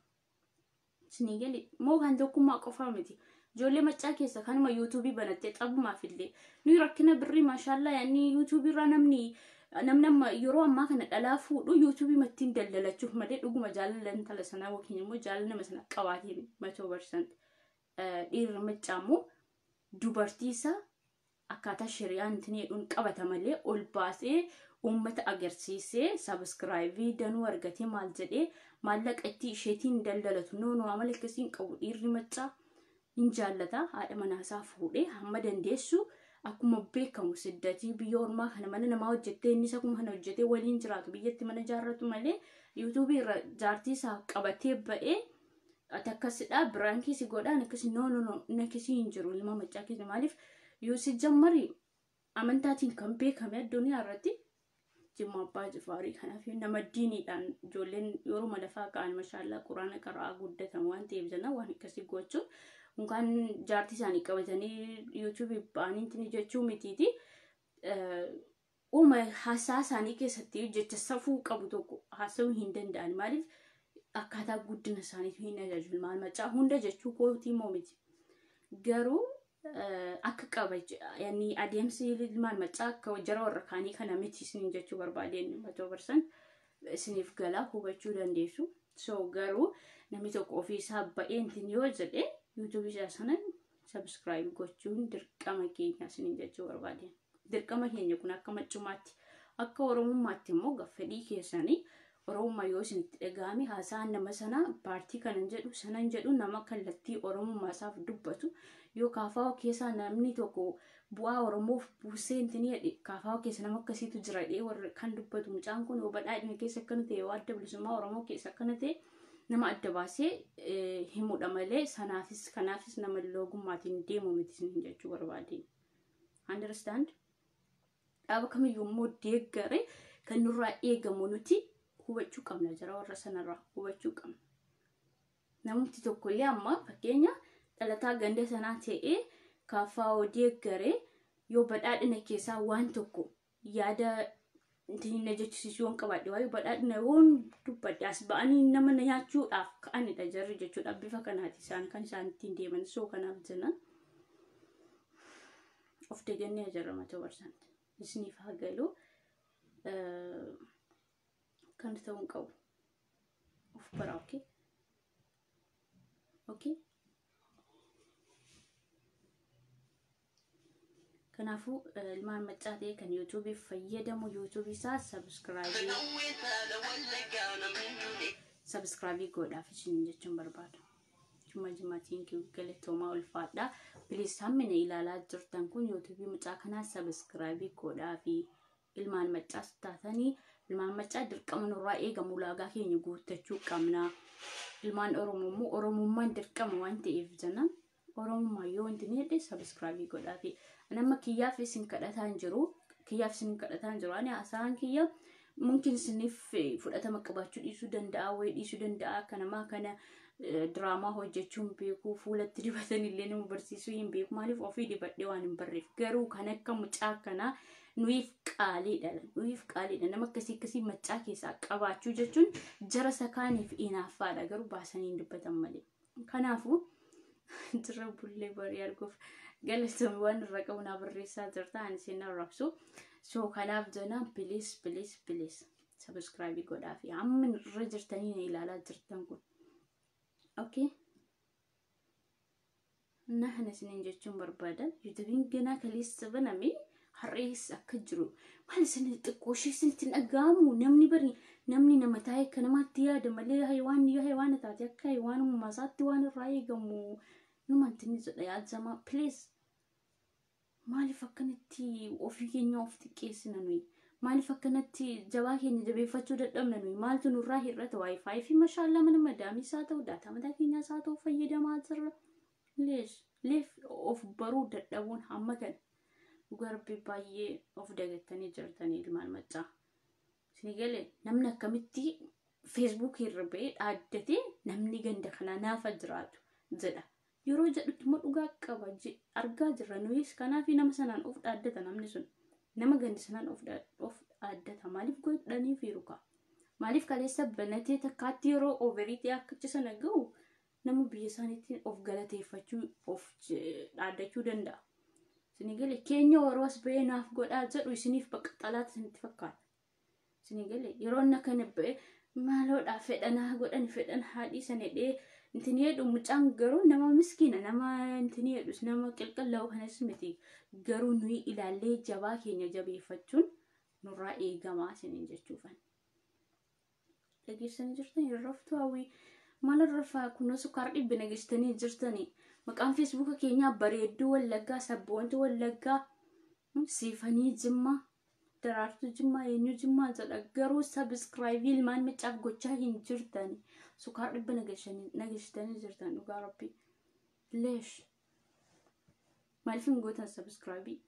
Isinii galee? Moo kan tokkummaa qofaa miti. Ijoollee maccaa keessa kanuma YouTube banattee xabumaaf illee nuyi rakkina birrii maashaallaa yaani YouTube irraa namni amma yeroo ammaa kana dhalaa fuudhu YouTube mattiin daldalachuuf malee dhuguma jaalala intala sanaa yookiin immoo jaalala nama sana qabaatee 100%. Dhiirri maccaa immoo dubartii isaa akkaataa shiriyaan ittiin jedhuun qabata malee ol baasee uummata agarsiisee subscribe danuu argatee maal jedhee maallaqa itti isheetiin daldalatu, no, no, amala akkasii hin qabu. Dhiirri maccaa hin jaallata, haadha manaasaa fuudhee hamma dandeessu akkuma beekamu siddatii biyya ormaa kana mana namaa hojjettee, innis akkuma kana hojjetee waliin jiraatu, biyyatti mana jaarratu malee YouTube irra jaartii isaa qabatee ba'ee ati akkasidha, biraankii si godhaan akkasi, no, no, no, inni akkasii hin jiru ilma maccaa keessa. Maaliif, yoo si jammari amantaatiin kan beekame addunyaa irratti Jimma Abbaa Jifaarii. Kanaaf nama diiniidhaan ijoolleen yeroo lafaa ka'an mashaallaa quraana qara'aa guddatan waan ta'eef jenna waan akkasii gochuun yookaan jaartii isaanii qabatanii YouTube ba'anii jechuu mitiiti. Uuma haasaa isaanii keessatti jecha safuu qabu tokko haasa'uu hin danda'an. Maaliif, akkaataa guddina isaaniitu hin ajaju. Maal macaa hunda jechuu kootii moo miti. Garuu akka qaba yani adeemsi ilmaan macaa akka jara warra kaanii kana miti isin jechuu barbaadeen, 100% isiniif galaa, hubachuu dandeessu. So garuu namni tokko ofii isaa ba'eentiin yoo jedhe YouTube isaa sana subscribe gochuun dirqama keenya isiniin jechuu barbaadeen. Dirqama keenya kun akka maccumaatti, akka Oromummaatti immoo fedhii keessanii Oromummaa yoo isinitti dhaga'ame, haasaan nama sanaa paartii kanan jedhu sanan jedhu, nama kallattii Oromummaa isaaf dubbatu yoo kaafaa keessaa namni tokko bu'aa Oromoof buusee intini jedhe, kaafaa keessa nama akkasiitu jira jedhee warra kan dubbatu, mucaan kun yoo badhaadhina keessa akkana ta'e, yoo Adda Bilisummaa Oromoo keessa akkana ta'e, nama adda baasee himudha malee sanaafis kanaafis nama loogummaatiin deemu miti isin jechuu barbaade. Understand? Dhaaba kamiyyuu immoo deeggare kan nurraa eegamu nuti hubachuu qabna, jara warra sanarraa hubachuu qabna. Namni tokkollee amma fakkeenya dhalataa ganda sanaa ta'ee kaafaa deeggaree yoo badhaadhina keessaa waan tokko yaada ittiin na jechisiisu yoon qabaadhe, waa'ee badhaadhina yoon dubbadhe, as ba'anii nama na nyaachuudhaaf ka'anidha jarri jechuudha. Bifa kanaati isaan kan isaan ittiin deeman. So kanaaf jenna of dagannee jirra 100%. Isiniif haa galu, kan ta'uu hin qabu. Of bara, okay. Okay? Kanaafuu ilmaan maccaa ta'e kan yuutuubiif fayyadamu yuutuubii isaa sabiskiraabii godhaaf isin jechuun barbaada. Jimma jimmatiin galatoomaa ulfaadha. Piliis hammina ilaalaa jirtan kun yuutuubii mucaa kanaa sabiskiraabii godhaa fi ilmaan maccaas taatanii ilmaan maccaa dirqama nurraa eegamu ulaagaa keenya guuttachuu qabna. Ilmaan Oromoo immoo Oromummaan dirqama waan ta'eef jennaan Oromummaa yoo wanti ni hedde sabiskiraabii godhaa fi nama kiyyaaf isin kadhataan jiru kiyyaaf isin kadhataan jiru ani haasaan kiyya mumkin isiniif fudhatama qabaachuu dhiisuu danda'a wayii dhiisuu danda'a akka namaa kana diraamaa hojjechuun beeku fuulatti dibatan illee nama barsiisuu hin beeku maaliif ofii dibadhee waan hin barreef garuu kan akka mucaa kanaa nuyiif qaaliidha nuyiif qaaliidha nama akkasii akkasii maccaa keessaa qabaachuu jechuun jara sakaaniif inaaffaadha garuu baasanii hin dubbatan malee kanaafuu jira bullee barii arguuf galatoomii waan irra qabu naa barreessaa jirta ani isin arrabsu so kanaaf jenaan piliis piliis piliis sabiskiraabii godhaa fi hamma irra jirtanii na ilaalaa jirtan kun okay na kana isiniin jechuun barbaada yuutuubiin ganaa kaleessa baname har'ees akka jiru maal isin xiqqoo ishee isinitti dhaga'amu namni bari namni nama taa'e akka namaatti yaada malee haywaan yoo haywaana taate akka haywaan uumasaatti waan irraa eegamu numanti ni jedha yaadamaa please maaliif akkanatti ofii keenya of xiqqeessina nuyi maaliif akkanatti jabaa keenya jabeeffachuu dadhabna nuyi maaltu nurraa hir'ata waayifaayi fi mashaallaa mana madaamiis haa ta'u daataa mataa keenyaas haa ta'u fayyadamaa jirra leesh leef of baruu dadhabuun hamma kana dhugaa rabbi baay'ee of dagattanii jirtanii ilmaan maccaa. Isin galee namni akkamitti feesbuukii irra ba'ee dhaaddatee namni ganda kanaa naafa jiraatu jedha. Yeroo jedhutti immoo dhugaa qaba argaa jirra nuyis kanaaf nama sanaan of dhaaddata namni sun. Nama ganda sanaan of dhaaddata maaliif godhanii fiiruka? Maaliif kaleessa banatee takkaatti yeroo overiitii akkachi sana ga'u nama biyya isaaniitiin of galateeffachuu of dhaaddachuu danda'a. Isin galee keenya yeroo as ba'ee naaf godhaa jedhu isiniif bakka xalaata isinitti fakkaata. Isin galee yeroo inni akkana ba'ee maaloodhaa fedhanaa godhan fedhan haadhii sana hidhee intini jedhu mucaan garuu nama miskiina nama intini jedhus nama qilqallaa'u kanas miti garuu nuyi ilaallee jabaa keenya jabeeffachuun nurraa eegamaa isiniin jechuufan. Dhageessanii jirtan hin raftu hawwii maal rafaa kunoo sukkaara dhibbi nageessitanii jirtanii. Maqaan feesbuuka keenyaa bareedduu wallaggaa sabboontuu wallaggaa siifanii jimmaa daraartuu jimmaa eenyu jimmaa jedha garuu sabiskiraayibii ilmaan maccaaf gochaa hin jirtani sukkaara dhibba nageessitanii jirtan dhugaa rabbii leesh maaliif hin gootan sabiskiraayibii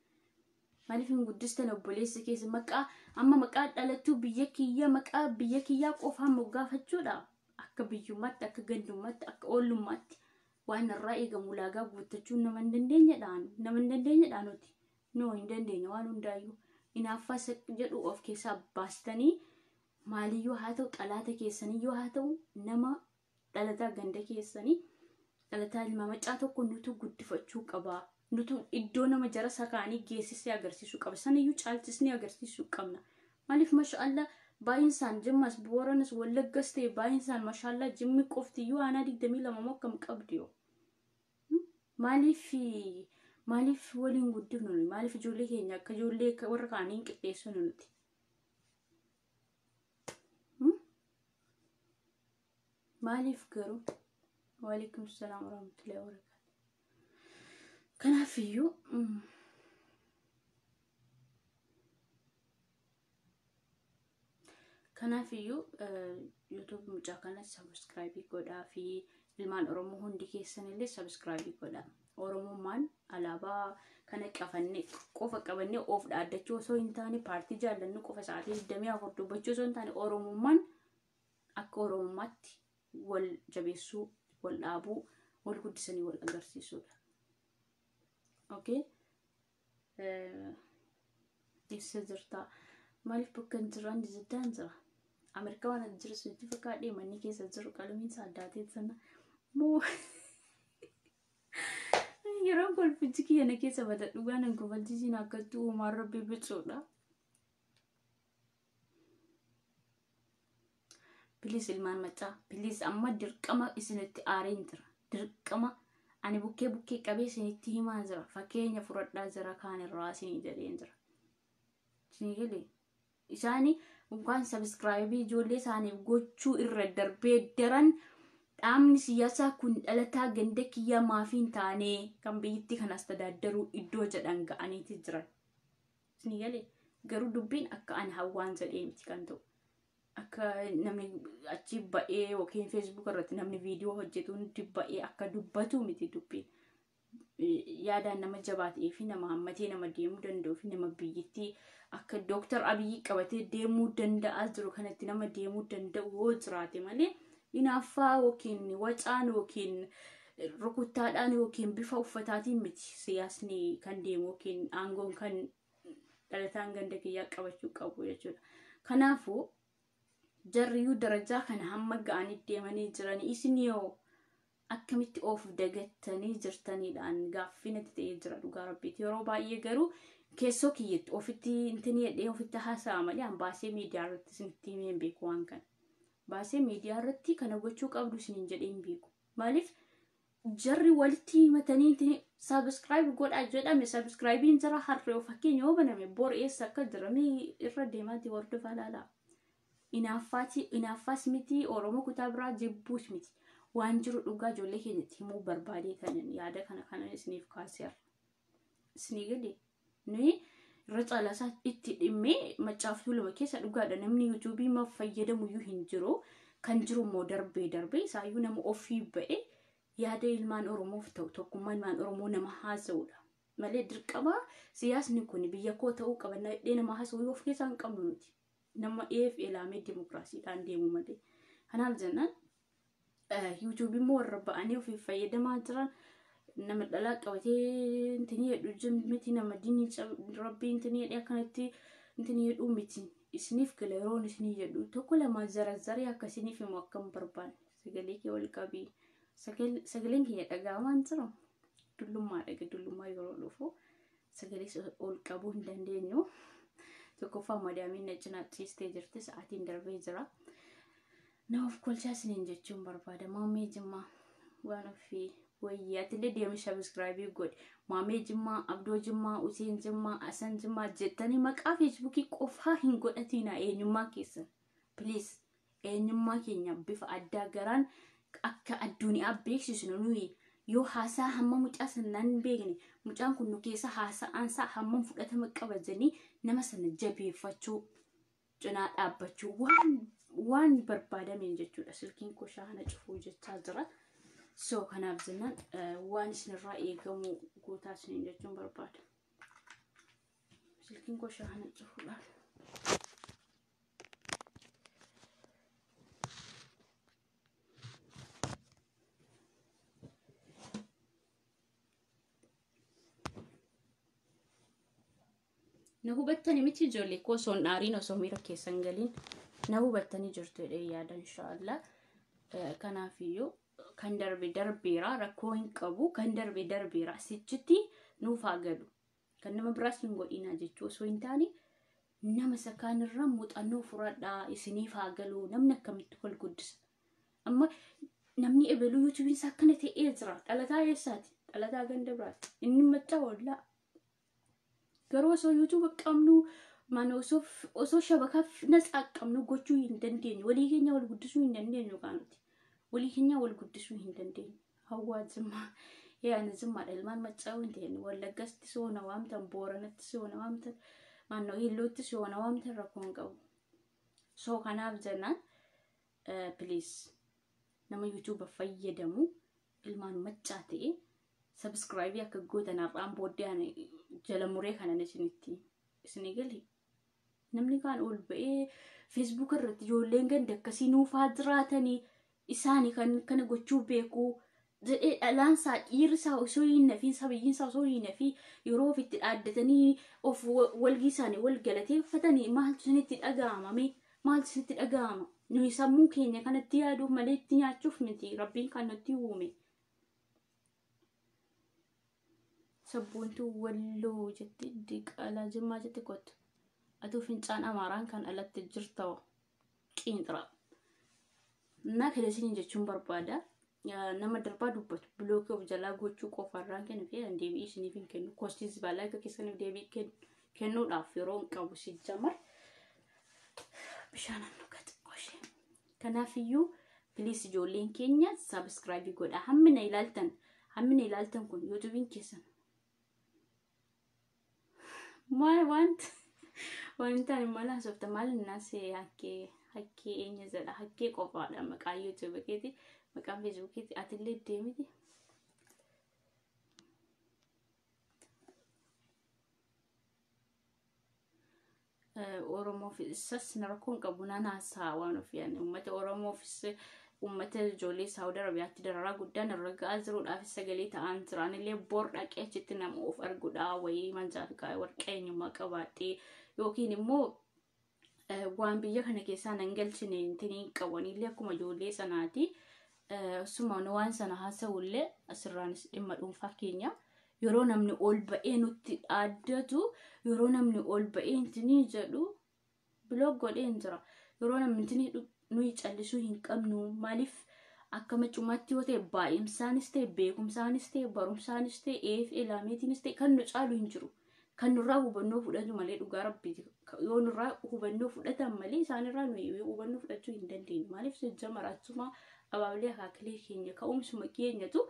maaliif hin guddistan obboleessa keessa maqaa amma maqaa dhalattuu biyya kiyyaa maqaa biyya kiyyaa qofaan moggaafachuudha akka biyyummaatti akka gandummaatti akka oollummaatti. Waan irraa eegamu ulaagaa guuttachuun nama hin dandeenyedhaan nama hin dandeenyedhaan nuti noo hin dandeenye waan hundaayyuu hinaaffaa jedhu of keessaa baastanii maaliyyuu haa ta'u xalaata keessaniyyuu haa ta'u nama dhalataa ganda keessanii dhalataa ilma macaa tokko nutu guddifachuu qaba nutu iddoo nama jara sakaanii geessisee agarsiisuu qaba saniyyuu caalchisnee agarsiisuu qabna maaliif mashaallaa baay'insaan jimmas booranas wallaggas ta'e baay'insaan mashaallaa jimmi qoftiyyuu aanaa 22 moo akkam qabdi yoo maaliif maaliif waliin guddifnu nuyi maaliif ijoollee keenya akka ijoollee warra kaanii hin qixxeessinu nuti maaliif garuu waalaikum salaam warahmatullahi wabarakaatu kanaafiyyuu Kanaafiyyuu yuutuub mucaa kana sabiskiraayibii godhaa fi ilmaan Oromoo hundi keessanillee sabiskiraayibii godhaa. Oromummaan alaabaa kana qabannee qofa qabannee of dhaaddachuu osoo hin taane paartii jaallannu qofa sa'aatii 24 dubbachuu osoo hin taane Oromummaan akka Oromummaatti wal jabeessuu, wal dhaabuu, wal guddisanii wal agarsiisuudha. Okay? Eessa jirtaa? Maaliif bakka hin jirre ani jiddaan jira. Ameerikaa waan jiru sitti fakkaadhee manni keessa jiru qalamiin isaa addaatee sana moo yeroo kolfichi kiyya na keessa bada dhugaa nan kofalchisiin akkatti uumaan rabbi bicuudha. Piliis ilmaan maccaa piliis amma dirqama isinitti aareen jira. Dirqama ani bukkee bukkee qabee isinitti himaa jira. Fakkeenya fudhadhaa jira kaan irraa isinii jedheen jira. Isinii galee isaani yookaan sabiskiraayibii ijoollee isaaniif gochuu irra darbee daran dhaabni siyaasaa kun dhalataa ganda kiyyaa maafii hin taane kan biyyattii kanas tadaaddaruu iddoo jedhan ga'aniiti jiran. Isinii galee garuu dubbiin akka ani hawwaan jedhee miti kan ta'u. Akka namni achi ba'ee yookiin feesbuuk irratti namni viidiyoo hojjetu hundi ba'ee akka dubbatu miti dubbiin. Yaadaan nama jabaa ta'ee fi nama hammatee nama deemuu danda'uu fi nama biyyattii akka Dooktar Abiyyi qabatee deemuu danda'aa jiru kanatti nama deemuu danda'u yoo jiraate malee hinaaffaa yookiin wacaan yookiin rukuttaadhaan yookiin bifa uffataatiin miti siyaasni kan deemu yookiin aangoon kan dhalataan ganda kiyyaa qabachuu qabu jechuudha. Kanaafuu jarriyyuu darajaa kana hamma ga'anii deemanii jiranii isin yoo akkamitti of dagattanii jirtaniidhaan gaaffii natti ta'ee jira dhugaa rabbiiti. Yeroo baay'ee garuu keessoo kiyyatti ofitti intini jedhee ofitti haasa'a malee an baasee miidiyaa irratti isinitti himee hin beeku waan kana. Baasee miidiyaa irratti kana gochuu qabdu isiniin jedhee hin beeku. Maaliif jarri walitti himatanii intini sabiskiraayib godhaa jedhame sabiskiraayibiin jira harree fakkeenya yoo baname bor eessa akka jiramee irra deemaati hordofaa laalaa. Inaaffaas miti Oromoo kutaa biraa jibbuus miti. Waan jiru dhugaa ijoollee keenyatti himuu barbaadee kanan yaada kana kanan isiniif kaaseera. Isinii galee nuyi irra caalaasaa itti dhimmee maccaaftuu lama keessa dhugaadha namni yuutuubii ma fayyadamuyyuu hin jiru. Kan jiru immoo darbee darbee isaayyuu nama ofii ba'e yaada ilmaan Oromoof ta'u tokkummaa ilmaan Oromoo nama haasa'udha. Malee dirqama siyaasni kun biyya koo ta'uu qaba jedhee nama haasa'u of keessaa hin qabnu nuti. Nama eef elaamee dimokiraasiidhaan deemu malee. Kanaaf jennaan yuutuubii immoo warra ba'anii ofiif fayyadamaa jiran nama dhalaa qabatee intini jedhu miti nama diinii rabbii intini jedhee akkanatti intini jedhu miti. Isiniif gala yeroon isinii jedhu tokko lama zarazaree akka isiniif himu akka hin barbaanne sagalee kee ol qabii. Sagaleen keenya dhaga'amaa hin jiru. Dullummaa dhaga dullummaa yeroo dhufu sagalee ol qabuu hin dandeenyu. Tokkoffaa madaamiin na cinaa ciistee jirti sa'aatiin darbee jira. Na of kolchaa isiniin jechuun barbaada. Maamee Jimmaa waan ofii wayii atillee deemi sabiskiraayibii godhi. Maamee Jimmaa, Abdoo Jimmaa, Useen Jimmaa, Asan Jimmaa jettanii maqaa feesbuukii qofaa hin godhatinaa eenyummaa keessan. Piliis eenyummaa keenya bifa addaa garaan akka addunyaa beeksisnu nuyi yoo haasaa hamma mucaa sanaan hin beekne mucaan kun nu keessa haasa'aansaa hammam fudhatama qaba jedhanii nama sana jabeeffachuu cinaa dhaabbachuu waan barbaadameen jechuudha. Silkiin koo shaana cufuu jechaa jira. So kanaaf jennaan waan isinirraa eegamu gootaa isiniin jechuun barbaada. Silkiin koo shaana cufuudhaan. Na hubattanii miti ijoollee koo osoo hin aariin osoo miira keessan galiin na hubattanii jirtu jedhee yaada inshaallah. Kanaafiyyuu kan darbe darbeera rakkoo hin qabu kan darbe darbeera sichitti nuuf haa galu. Kan nama biraas hin godhinaa jechuu osoo hin taane nama isa kaanirra muuxannoo fudhadhaa isiniif haa galu namni akkamitti wal guddisa. Amma namni ebeluu yuutuubiin isaa akkana ta'ee jira. Dhalataa eessaati? Dhalataa ganda biraati. Inni maccaa ollaa. Garuu osoo yuutuuba qabnu mana osoo shabakaa natsaa qabnu gochuu hin dandeenyu. Walii keenya wal guddisuu hin dandeenyu qaamti. Walii keenya wal guddisuu hin dandeenyu. Hawwaa Jimmaa. Yaani Jimmaadha ilmaan maccaa hin ta'in. Wallaggatti soona waamtan, Booranatti soona waamtan, naannoo Hillootti soona waamtan rakkoo hin qabu. So kanaaf jennaan please nama yuutuuba fayyadamu ilmaan maccaa ta'e sabiskiraayibii akka gootan har'aan booddee ani jala muree kanan isinitti isinii galee. Namni kaan ol ba'ee feesbuuk irratti ijoolleen ganda akkasii nuufaa jiraatanii isaanii kan kana gochuu beeku jedhee dhalaansaa dhiirrisaa osoo hin nafiin sabiyyiinsaa osoo hin nafiin yeroo ofitti dhaaddatanii of walgii isaanii wal galateeffatanii maaltu isinitti dhaga'ama mee maaltu isinitti dhaga'ama nuyi sammuu keenya kanatti yaaduuf malee itti nyaachuuf miti rabbiin kan nutti uume. Sabboontuu walloo jetti diqaalaa jimmaa jetti kottu. Atuu fincaan amaaraan kan alatti jirta qiinxira. Naa kana isiniin jechuun barbaada. Nama darbaa dubbatu bilookii of jalaa gochuu qofarraan kennu fi deebii isiniif hin kennu. Kostiis balaa akka keessaniif deebii kennuudhaaf yeroo hin qabu si jamar. Bishaan dhugaa xiqqoo ishee. Kanaafiyyuu please ijoolleen keenya subscribe godha. Hammina ilaaltan kun yuutuubiin keessan. Maal wanta waan taane maal haasofta, maal naasee hakkee hakkee eenyu jedha, hakkee qofaadha maqaa yuutuubii keeti, maqaan feesbuukiiti, atillee deemiti. Oromoofis rakkoo hin qabu, nan haasaa waan of yaadne. Uummata Oromoofis, uummata ijoollee Saawud Arabiyaatti dararaa guddaan irra ga'aa jiruudhaaf sagalee ta'an jiranillee, bor dhaqee achitti nama of arguudha wayii manjaa warqee eenyummaa qabaadhee yookiin immoo waan biyya kana keessaa nan galchine intinii qabanillee akkuma ijoollee sanaati. Suma waan sana haasa'ullee asirraanis dhimma dhuunfaa keenya. Yeroo namni ol ba'ee nutti dhaaddatu, yeroo namni ol ba'ee intinii jedhu, block godhee hin jira. Yeroo namni intinii nuyi callisuu hin qabnu. Maaliif akka macumaatti yoo ta'e, baay'imsaanis ta'e, beekumsaanis ta'e, barumsaanis ta'e, eef elaameetiinis ta'e, kan nu caalu hin jiru. Kan nurraa hubannoo fudhatu malee, dhugaa rabbiiti. Yoo nurraa hubannoo fudhatan malee, isaanirraa nuyi hubannoo fudhachuu hin dandeenyu. Maaliif jajja maraachuma abaabilee akaakilee keenya ka'umsuma keenyatu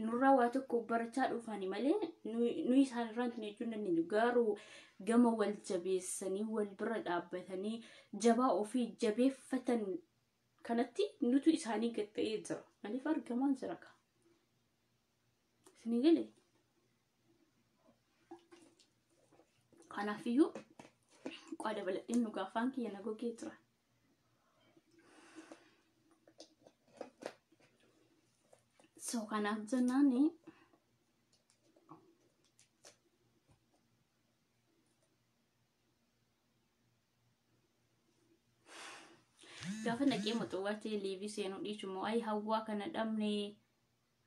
nurraa waa tokko barachaa dhufani malee, nuyi isaanirraa hin jechuu hin dandeenyu. Garuu gama wal jabeessanii, wal bira dhaabbatanii, jabaa ofii jabeeffatan kanatti nutu isaanii gad ta'ee jira. Maaliif argamaa jira ka. Isinii galee? Kanaafiyyuu qaa dabaladheen nu gaafaan kiyya na gogee jira. So kanaaf jennaani gaafa naqee moxowaatti liivii seenuu dhiisu immoo, ayi hawwaa kana dhabne,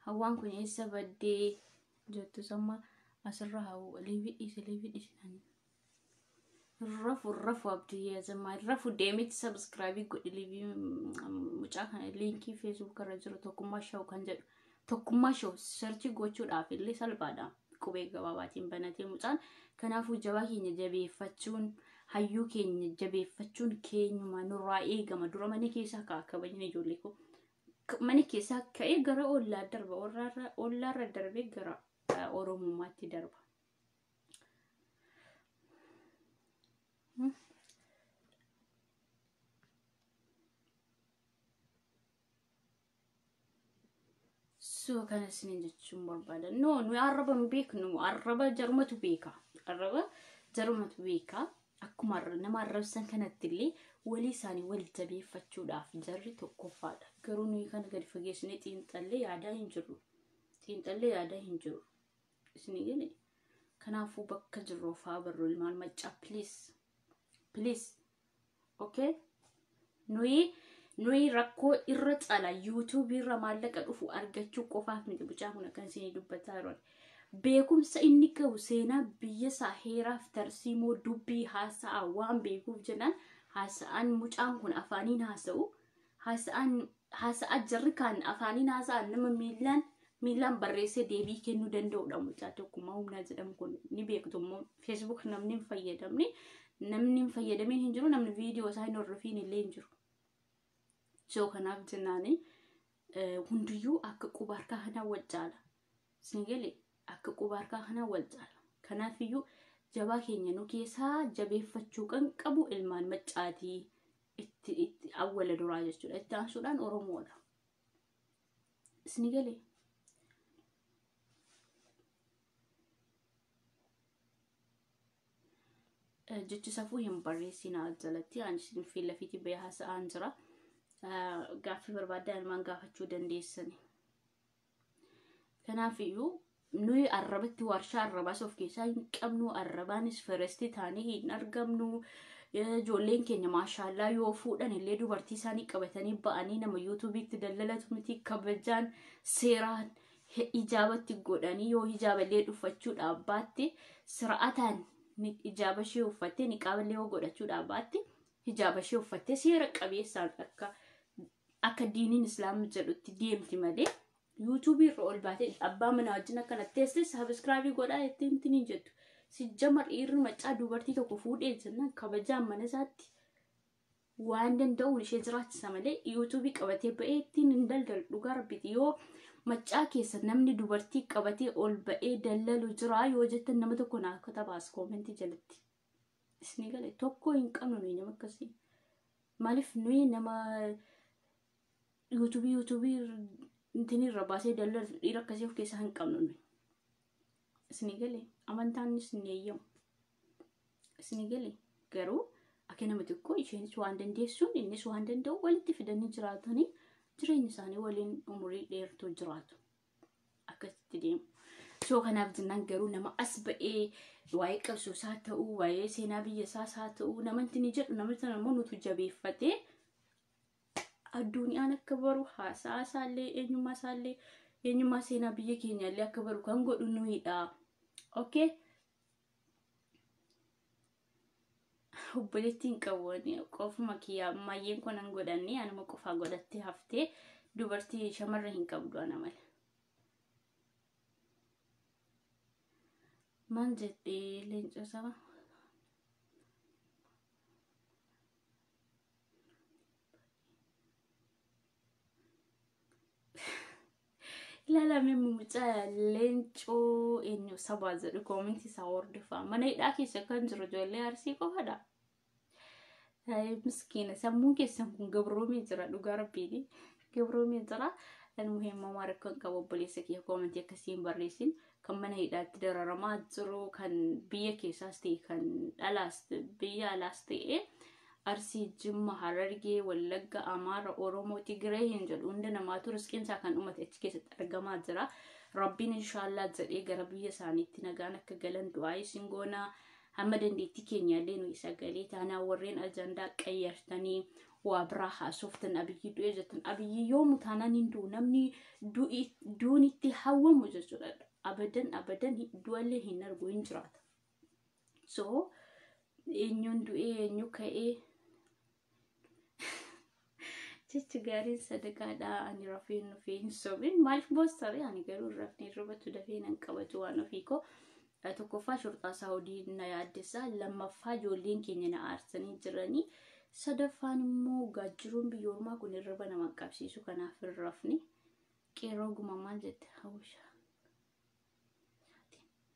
hawwaan kun eessa baddee jettu samma asirra hawwa liivii dhiise, liivii dhiise. Rafu rafu abdii zammaa rafu deemiti subscribe godhi. Liivii mucaa kana liinkii feesbuuk irra jiru, Tokkummaa Show kan jedhu, Tokkummaa Show search gochuudhaaf illee salphaadha, qubee gabaabaatiin banatee mucaan. Kanaafuu jabaa keenya jabeeffachuun, hayyuu keenya jabeeffachuun keenyuma nurraa eegama. Dura mana keessaa ka'a kabajni, ijoollee koo. Mana keessaa ka'ee gara ollaa darba, ollaarra darbee gara oromummaatti darba. So kana isiniin jechuun barbaada. No, nuyi arraba hin beeknu. Arraba jarumatu beeka. Arraba jarumatu beeka. Akkuma nama arrabsan kanatti illee walii isaanii wal jabeeffachuudhaaf jarri tokkoffaadha. Garuu nuyi kana gadi fageessinee xiinxallee yaadaa hin jirru. Xiinxallee yaadaa hin jiru. Isinii galee? Kanaafuu bakka jirru ofaa barru, ilmaan maccaa, please. Please. Okay? Nuyi rakkoo irra cala yuutuubii irra maallaqa dhufu argachuu qofaaf miti mucaan kun akkan isinii dubbataa jiran. Beekumsa inni qabu, seenaa biyya isaa, heeraaf tarsiimoo dubbii haasa'aa waan beekuuf jennaan, haasa'aan mucaan kun afaaniin haasa'u, haasa'aan haasa'aa jarri kaan afaaniin haasa'an, nama miillaan barreessee deebii kennuu danda'udha mucaa Tokkummaa Humnaa jedhamu kun. Ni beektu immoo, feesbuuk namni hin fayyadamne, namni hin fayyadamin hin jiru, namni viidiyoo isaa hin hordofiin illee hin jiru. So kanaaf jennaani hundiyyuu akka quba harkaa kanaa wal caala. Isin galee? Akka quba harkaa kanaa wal caala. Kanaafiyyuu jabaa keenya nu keessaa jabeeffachuu kan qabu ilmaan maccaatii itti awwala duraa jechuudha. Itti aansuudhaan Oromoodha. Isin galee? Jechi safuu hin barreessinaa jalatti, ani isin fi lafiitti bahee haasa'aan jira. Gaaffii barbaadan ilmaan gaafachuu dandeessani. Kanaafiyyuu nuyi arrabatti warshaa arrabaas of keessaa hin qabnu, arrabaanis first taanii hin argamnu. Ijoolleen keenya maashaallaa yoo fuudhan illee dubartii isaanii qabatanii ba'anii nama yuutuubiitti daldalatu miti, kabajaan seeraan hijaabatti godhanii, yoo hijaaballee dhuffachuudhaaf baatte sira'ataan hijaaba ishee uffattee, niqaaballee yoo godhachuudhaaf baatte hijaaba ishee uffattee seera qabeessaan akka Akka diiniin islaam jedhutti deemti malee yuutuubii irra ol baatee abbaa manaa wajjin akkana teessee subscribe godhaa jettee hin jettu. Sijjamar dhiirri maccaa dubartii tokko fuudhee jennaan kabajaan mana isaatti waan danda'uun ishee jiraachisa malee yuutuubii qabatee ba'ee ittiin hin daldalu dhugaa rabbiiti. Yoo maccaa keessa namni dubartii qabatee ol ba'ee daldalu jira yoo jettan nama tokko naa katabaas koomentii jalatti. Isinii gale tokko hin qabnu nuyi nama akkasii. Maaliif nuyi nama yuutuubii intinii irra baasee daldalu dhiira akkasii of keessaa hin qabnu nuyi. Isinii gale amantaanis ni eeyyamu. Isinii gale garuu akka nama tokko isheenis waan dandeessuun innis waan danda'u walitti fidanii jiraatanii jireenya isaanii waliin umurii dheertuu jiraatu. Akkasitti deemu. So kanaaf jennaan garuu nama as ba'ee waa'ee qabsoo isaa ta'uu waa'ee seenaa biyya isaas haa ta'uu nama inni jedhu nama sana immoo nutu jabeeffatee addunyaan akka baru haasaa isaallee eenyummaa isaallee eenyummaa seenaa biyya keenyaallee akka baru kan godhu nuyidha. Okay? Obboleettiin qabu qofuma kiyyaa ammayyeen kun hin godhanne anuma qofaa godhattee haftee dubartii shamarra hin qabdu ana malee. Maal jettee leenca saba? Ilaalame mucaa leencoo eenyu sabaa jedhu koomentii isaa hordofaa. Mana hidhaa keessa kan jiru ijoollee Arsii qofadha. Miskiina sammuun keessan kun gabroomee jira dhugaa rabbiini. Gabroomee jira. Muhimma waan rakkoon qabu obboleessa kiyya koomentii akkasii hin barreessin. Kan mana hidhaatti dararamaa jiru kan biyya keessaas ta'e kan dhalaas biyya alaas ta'e Arsii, Jimma, Harargee, Wallagga, Amaara, Oromoo, Tigiree hin jedhu hunda namaatu riskiin isaa kan dhumate achi keessatti argamaa jira. Rabbiin inshaallah jedhee gara biyya isaaniitti nagaan akka galan du'aa isin goona. Hamma dandeettii keenyaallee nuyi sagalee taanaa warreen ajandaa qayyartanii waa biraa haasoftan Abiyyi du'ee jettan Abiyyi yoomu taanaan hin du'u namni duun itti hawwamu jechuudha. Abadan abadan du'allee hin argu hin jiraata. So eenyuun du'ee eenyu ka'ee jechi gaariin sadaqaadha. Ani rafeen dhufee hin sobin maaliif boostaree ani garuu rafnee rubatu dafee nan qabatu waan ofii koo. Tokkoffaa shorxaa Saawudii na yaaddessa, lammaffaa ijoolleen keenya na aarsanii jiranii, sadaffaan immoo gaajjiruun biyya ormaa kun hirriba nama qabsiisu kanaaf hin rafne. Qeerroo gumamaan jette hawwisha.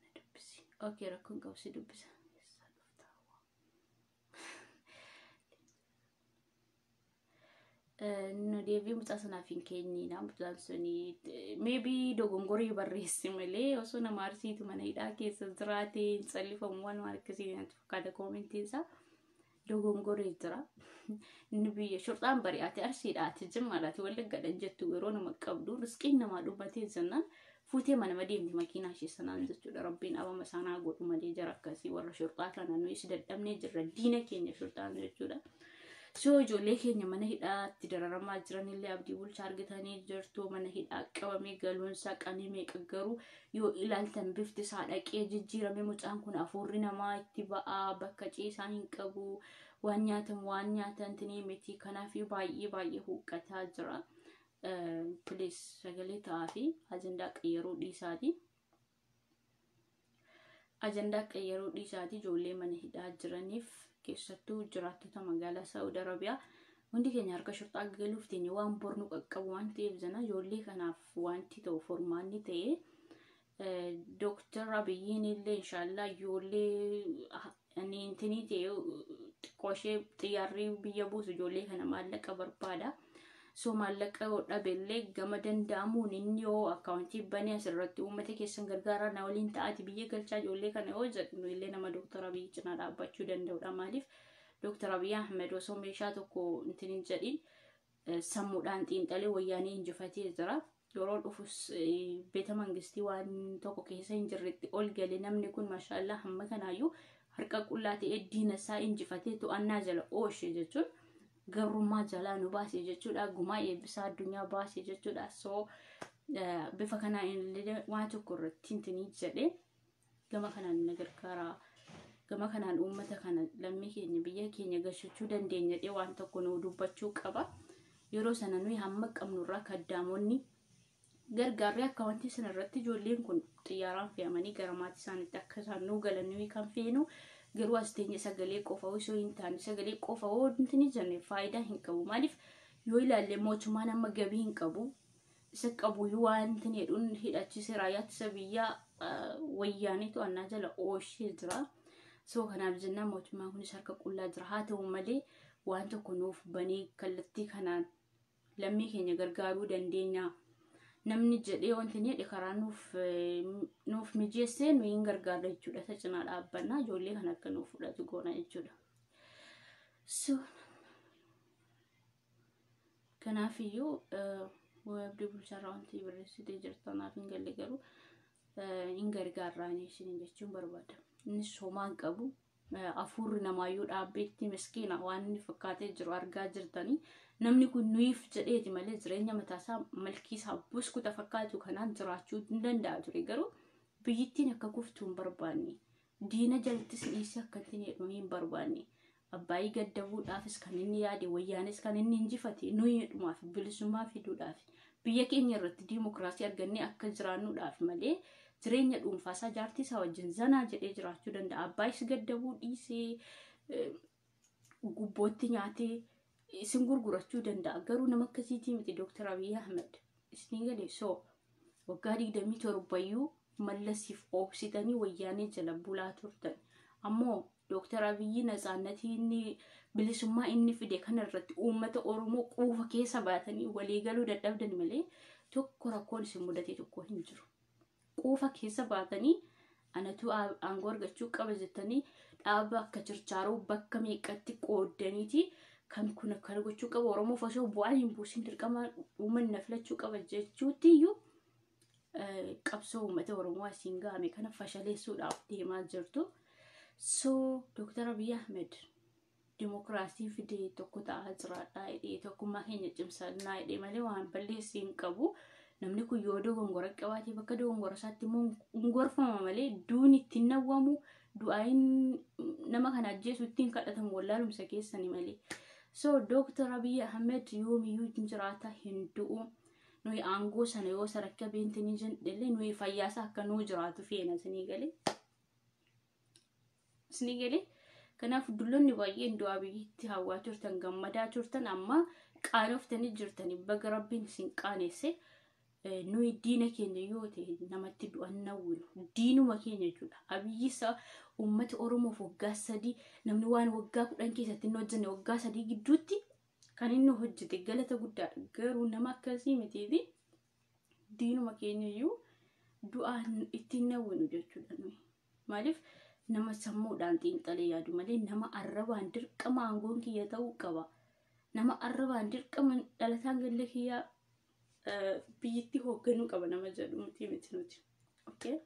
Na dubbisi. Okay, rakkoon qabsi dubbisa. Nu deebii mucaa sanaaf hin kennina. Mucaan suni maybe dogongoree barreesse malee osoo nama Arsiitu mana hidhaa keessa jiraate hin callifamu waan waan akkasii natti fakkaata koomentiin isaa dogongoree jira. Inni biyya shorxaan bari'aate Arsiidhaati Jimmaadhaati Wallaggaadhaan jettu yeroo nama qabdu riskiin namaa dhumatee jennaan fuutee manama deemti makiinaa ishee sanaan jechuudha. Rabbiin abama sanaa godhu malee jara akkasii warra shorxaa kana nuyi si dadhabnee jirra diina keenya shorxaan jechuudha. So ijoollee keenya mana hidhaatti dararamaa jiranillee Abdii Bulchaa argitanii jirtu. Mana hidhaa qabamee galuunsaa qanii meeqa garuu yoo ilaaltan bifti isaa dhaqee jijjiirame mucaan kun hafuurri namaa itti ba'aa bakka ciisaa hin qabu waan nyaatan waan nyaatan tinii miti kanaaf baay'ee baay'ee huqqataa jira. Please sagalee ta'aa fi ajandaa qayyaruu dhiisaati. Ajandaa qayyaruu dhiisaati ijoollee mana hidhaa jiraniif keessattuu jiraattota magaalaa Saawud Arabiyaa hundi keenya harka shorxaa galuuf teenye waan bornu qaqqabu waan ta'eef jana ijoollee kanaaf wanti ta'u formaanni ta'e Dooktar Abiyyiin illee inshaallah ijoollee intinii ta'e xiqqoo ishee xiyyaarri biyya buusu ijoollee kana maallaqa barbaada. So maallaqa yoo dhabe illee gama danda'amuun inni yoo akkaawuntii banee asirratti uummata keessan gargaaraa na waliin ta'aati biyya galchaa ijoollee kana yoo jedhu illee nama Dooktar Abiyyi cinaa dhaabbachuu danda'udha. Maaliif Dooktar Abiyyi Ahmed osoo meeshaa tokko intin hin jedhin sammuudhaan xiinxalee wayyaanee injifatee jira. Yeroo dhufus beeta mangistii waan tokko keessa hin jirretti ol gale namni kun maashaallah hamma kanaayyuu harka qullaa ta'ee diina isaa injifatee to'annaa jala ooshe jechuun gabrummaa jalaa nu baase jechuudha. Gumaa eebbisaa addunyaa baase jechuudha. So bifa kanaan illee waan tokko irratti hintinii jedhee gama kanaan na gargaara. Gama kanaan uummata kana lammii keenya biyya keenya gashachuu dandeenya jedhee waan tokko nu dubbachuu qaba. Yeroo sana nuyi hamma qabnurraa kaddaamonni gargaarree akka wanti sana irratti ijoolleen kun xiyyaaraan fe'amanii gara maatii isaaniitti akka isaan nuu galan nuyi kan feenu. Garuu as teenye sagalee qofa osoo hin taane, sagalee qofa wanti ni jenne faayidaa hin qabu. Maaliif yoo ilaalle mootummaan amma gabii hin qabu. Isa qabuyyuu wanti jedhuun hidhachiise raayyaa ittisa biyyaa wayyaanee to'annaa jala oolchee jira. So kanaaf jennaan mootummaan kunis harka qullaa jira. Haa ta'u malee waan tokko nuuf banee kallattii kanaan lammii keenya gargaaruu dandeenya. Namni jedhee wanti inni jedhe karaa nuuf mijeessee nuyi hin gargaarra jechuudha. Isa cinaa dhaabbannaa ijoollee kan akka nuuf fudhatu goona jechuudha. So kanaafiyyuu Abdii Bulchaarraa wanti barreessitee jirtu naaf hin galle, garuu hin gargaarraanii isin jechuun barbaada. Innis homaa hin qabu. Afuurri namaayyuu dhaabbeetti miskiina waan inni fakkaatee jiru argaa jirtanii. Namni kun nuyiif jedheeti malee jireenya mataasaa malkiisaa buskuta fakkaatu kanaan jiraachuu hin danda'a ture, garuu biyyittiin akka kuftuu hin barbaanne. Diina jalattis dhiisee akka ittiin jedhu hin barbaanne. Abbaayii gaddabuudhaafis kan inni yaade, wayyaanis kan inni injifate nuyiidhumaaf bilisummaa fiduudhaaf, biyya keenya irratti diimokiraasii argannee akka jiraannuudhaaf malee jireenya dhuunfaasaa jaartii isaa wajjin zanaa jedhee jiraachuu danda'a. Abbaayis gaddabuu dhiisee gubbootti nyaatee isin gurgurachuu danda'a. Garuu nama akkasiitii miti Dooktar Abiyyi Ahmed. Isin galee so waggaa 27yyuu mallasiif oobsitanii wayyaanee jala bulaa turtan. Ammoo Dooktar Abiyyi natsaannatii inni bilisummaa inni fide kana irratti uummata Oromoo quufa keessa baatanii waliigaluu dadhabdan malee tokko rakkoon isin mudate tokko hin jiru. Quufa keessa baatanii anatu aangoo argachuu qaba jettanii dhaaba akka chirchaaroo bakka meeqatti qooddaniiti kan kun akkana gochuu qaba, Oromoof osoo bu'aa hin buusin dirqama uummanni na filachuu qaba jechuutti iyyuu qabsoo uummata Oromoo asiin gahame kana fashaleessuudhaaf deemaa jirtu. So Dooktar Abiyyi Ahmed dimokiraasii fidee tokko ta'aa jiraadhaa jedhee, tokkummaa keenya cimsannaa jedhee malee waan balleessee hin qabu. Namni kun yoo dogongora qabaate bakka dogongora isaatti immoo hin gorfama malee duuni ittiin nawwamu, du'aayin nama kana ajjeesu ittiin kadhatamu wallaalumsa keessani malee. So Dooktar Abiyyi Ahmed yoomiyyuu hin jiraata, hin du'u. Nuyi aangoo sana yoo sarakka beentanii jedhellee nuyi fayyaasaa akka nuu jiraatu feena, isinii galee. Isinii galee. Kanaaf dullonni baay'een du'aa biyyitti hawwaa turtan, gammadaa turtan, amma qaanoftanii jirtanii, baga rabbiin isin qaanesse. Nuyi diina keenya yoo ta'e namatti du'an nawwinu, diinuma keenya jechuudha. Abiyyisa uummata Oromoof waggaa 3, namni waan waggaa 10 keessatti hin hojjenne waggaa 3 gidduutti kan inni hojjete galata guddaadha. Garuu nama akkasii mitiifi diinuma keenya iyyuu du'aa ittiin nawwinu jechuudha nuyi. Maaliif nama sammuudhaan xiinxalee yaadu malee nama arrabaan dirqama aangoon kiyya ta'uu qaba. Nama arrabaan dirqama dhalataan ganda kiyyaa biyyittii hoogganuu qaba nama jedhu miti nuti. Okay?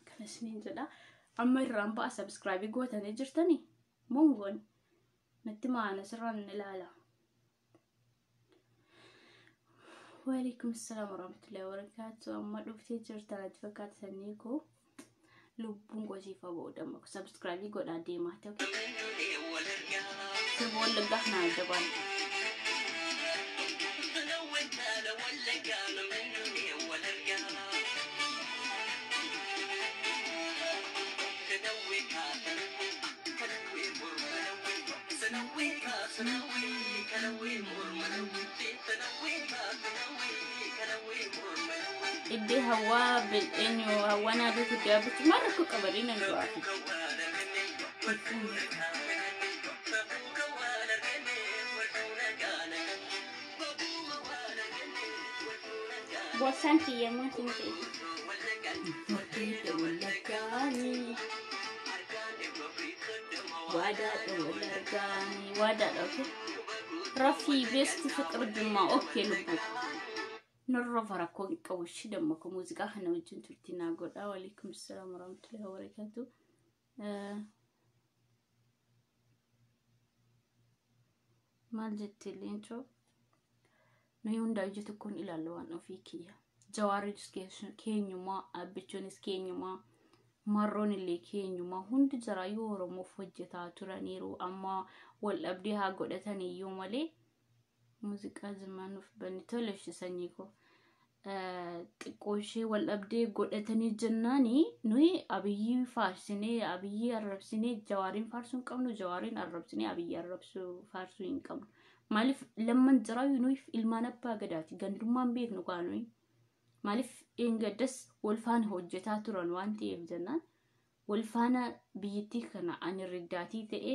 Kana isiniin jedha. Amma irraan ba'a, subscribe gootanii jirtanii? Mongoon natti maana sirraan ilaala. Waalaikum salaam warahmatullahi wabarakatuh. Amma dhuftee jirta natti fakkaata, sanyii koo. Lubbuun kosiifa booda subscribe godhaa deemaa ta'u. Sirba Wallaggaa kana jabaan. Iddee hawaa eenyu hawaa naaduu guddaa bichu maal rakkoo qabanii nan du'aa. Boorsaan kiyya maal hin ta'e? Wallaggaanii. Waadaadha wallaggaanii. Waadaadha, okay. Rafii beesti fiqir jummaa, okay, lubbuu. Nurra rakkoo hin qabu ishii damma ko muuziqaa kana wajjin turtii naa godha. Waalaikum salaam warahmatullahi wabarakatuh. Maal jettee leencoo? Nuyi hundaa ija tokkoon ilaalla waan ofii kiyya. Jawaaris keenyumaa, Abbichoonis keenyumaa, Marroon illee keenyumaa, hundi jaraayyuu Oromoof hojjetaa turaniiru. Amma wal dhabdee haa godhatan iyyuu malee Muuziqaa Jimmaa nuuf banni tole ishee sanyii koo. Xiqqoo ishee wal dhabdee godhatanii jennaani nuyi Abiyyi faarsinee Abiyyi arrabsinee Jawaariin faarsuu hin qabnu, Jawaariin arrabsinee Abiyyi arrabsuu faarsuu hin qabnu. Maaliif lamman jiraayu nuyi ilmaan abbaa gadaati, gandummaan beeknu kaa nuyi. Maaliif eengaddas wal faana hojjetaa turan waan ta'eef jennaan wal faana biyyattii kana ani riddaatii ta'ee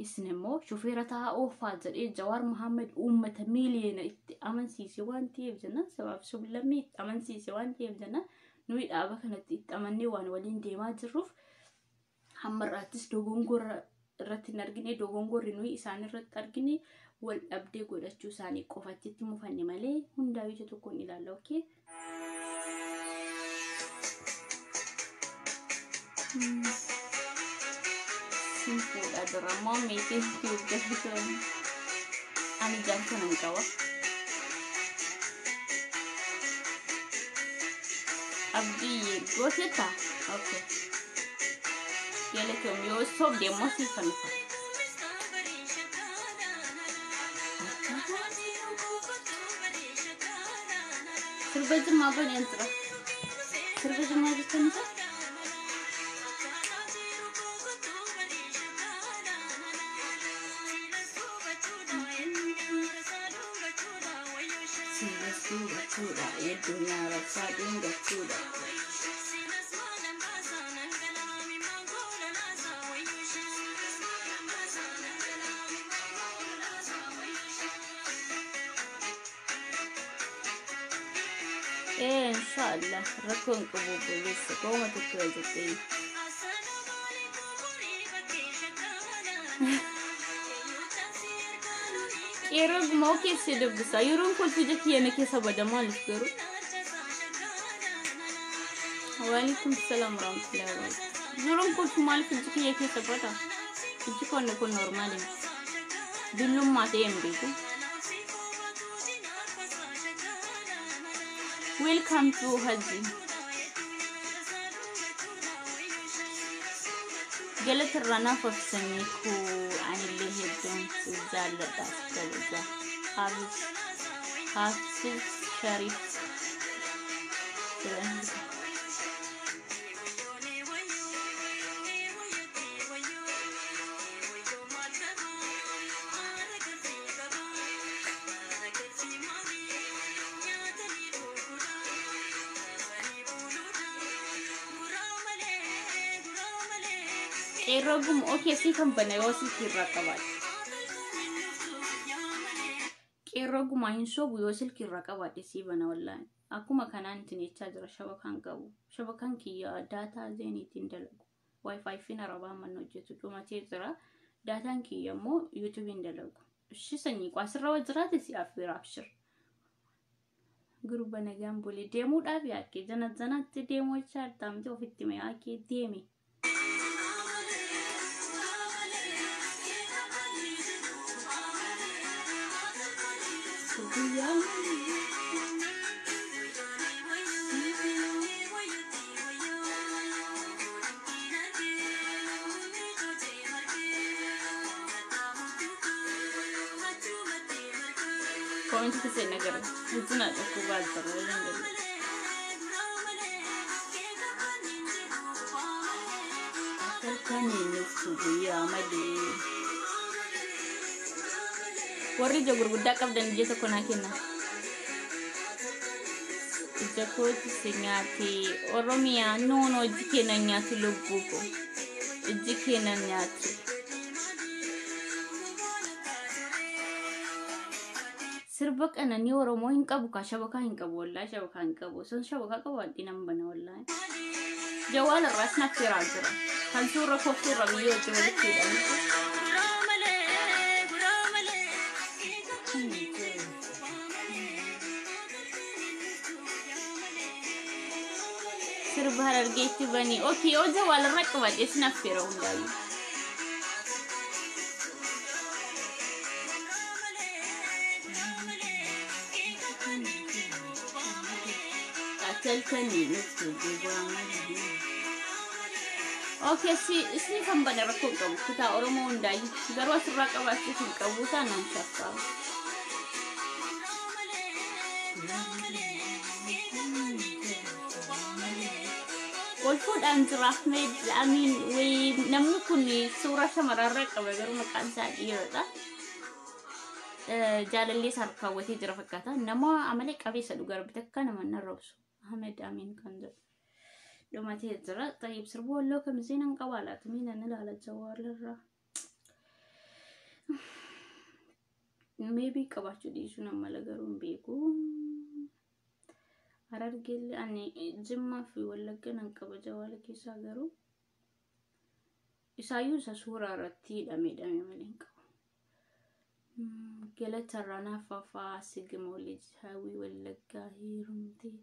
isin immoo shufeera ta'aa oofaa jedhee Jawaar Mohaammed uummata miiliyoona itti amansiise waan ta'eef jennaan, sabaaf sablammii itti amansiise waan ta'eef jennaan, nuyi dhaaba kanatti itti amannee waan waliin deemaa jirruuf hamma irraattis dogongora irratti hin argine. Dogongorri nuyi isaan irratti argine wal dhabdee godhachuu isaanii qofatti itti mufanne malee hundaa ija tokkoon ilaalla. Okay. Sin fuudha dura immoo meetii hojjetu ani jaarsa nan qaba. Abdii gootetta? Okay. Galatoom, yoo sobde immoo siifan dhufa. Sirba Jimmaa baneen jira. Sirba Jimmaa jechuun isaa? Silas hubachuudha, hedduu rabsaa dhungachuudha. Ee, inshaallah, rakkoo hin qabu obboleessa kooma tokko yoo jettee. Qeerroo gumaa keessee dubbisa. Yeroon kolfi ija kiyya na keessa bada, maaliif garuu? Waalaikum salaam warahmatullahi wabarakatuh. Yeroon kolfi maaliif iji kiyya keessa bada? Iji koonni kun normaali miti. Dullummaa ta'ee hin beeku. Welcome to Haji. Galata irraa naaf obsanii koo, anillee hedduun si jaalladha, si kabaja. Hafiz Hafiz Sharif. Qeerroo gumaa okay, si kan bana yoo silkii irraa qabaate. Qeerroo gumaa hin sobu, yoo silkii irraa qabaate sii bana wallaahi. Akkuma kanaan isin jechaa jira, shabakaan qabu. Shabakaan kiyya daataa zeeniitiin dalagu. Wifi fin arabaa manna hojjetu dhumatee jira. Daataan kiyya immoo yuutuubiin dalagu. Ishi sanyii asirra wa jiraate si affeera, abshir. Gurba nagaan bulee deemuudhaaf yaakkee jana janaatti deemuu jechaa jirta miti, ofitti mee yaakee deeme. Guyyaa Comment keessa agarra. Wajjin dhukkubaa jira waliin galu. Halkanii nuuf guyyaa malee. Warri ija gurguddaa qabdan ija tokko naa kenna. Ija kooti si nyaate Oromiyaa noonoo, iji keenya nyaate, lubbuu koo. Iji keenya nyaate. Sirba qananii Oromoo hin qabu kaa, shabakaa hin qabu wallaahi, shabakaa hin qabu. Osoo shabakaa qabu addi nan bana wallaahi. Jawaala irraas naffeeraa jira. Kan suura koftuu irra biyyoo wajjin walitti hidhamte. Sirba Harargeetti banii. Okay, yoo jawaala irra qabadhe si naffeera hundaayyuu. Atalkanii nuuf guyyaa malee. Okay, si isin kan bane rakkoo hin qabu. Kutaa Oromoo hundaayyuu. Garuu asirraa qabaachuuf hin qabu taanaan shakkaa. Wal fuudhaan jira Ahmed Amiin. Namni kun suuraa shamararraa qaba garuu maqaan isaa dhiiradha. Jaalallee isaa kaawwatee jira fakkaata. Nama amala qabeessa dhugaa rabbi takka nama hin arrabsu. Ahmed Amiin kan jedhu. Dhumatee jira. Tayyib sirba walloo kamisee nan qaba laata? Mee nan ilaala jawaalarraa. Maybe qabaachuu dhiisuu nan mala garuu hin beeku. Harargeellee ani Jimmaa fi Wallagga nan qaba jawaala keessaa garuu isaayyuu isa suuraa irratti hidhamee hidhamee malee hin qabu. Galatarraa naaf fafaa sigmoo lij hawwii Wallaggaa heerumtee.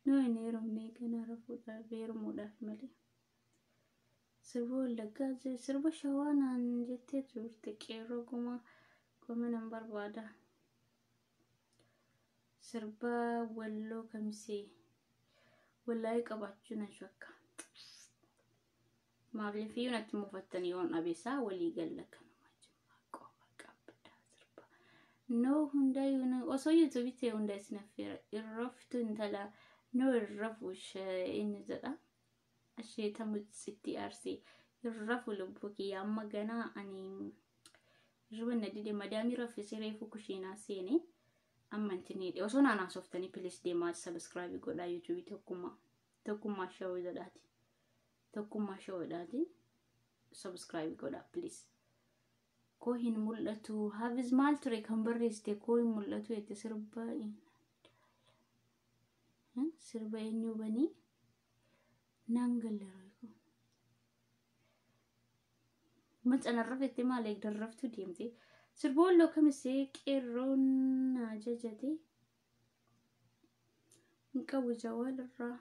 Noo hin heerumnee kana rafuudhaaf heerumuudhaaf malee. Sirba Wallaggaa sirba Shawaa naan jettee turte qeerroo gumaa goma nan barbaada. Sirba walloo kamisee wallaayii qabaachuu nan shakka. Maaliif iyyuu natti mufattanii yoon dhabeessaa walii galla kanuma jimmaa qofa qabda sirba. Noo hundayyuu osoo yuutuubii ta'e hunda isin affeera irroftu intala noo irrafu inni jedha. Asheeta mutsitti arsii irrafu lubbuu kiyya amma ganaa ani hirriba na dide madaamii raffisee reefu kushiinaa seene. Amma intinni osoo naan haasoftanii please deemaa subscribe godhaa yuutuubii tokkummaa tokkummaa shawuu jedhaati. Tokkummaa shawuudhaati subscribe godhaa please. Koo hin mul'atu Hafiz maal ture kan barreessite koo hin mul'atu jette sirba sirba eenyu banii naan galleera. Macanarra fettee maal eegdarraftu deemte sirba walloo kamisee qeerroon na jajate hin qabu jawaalarraa.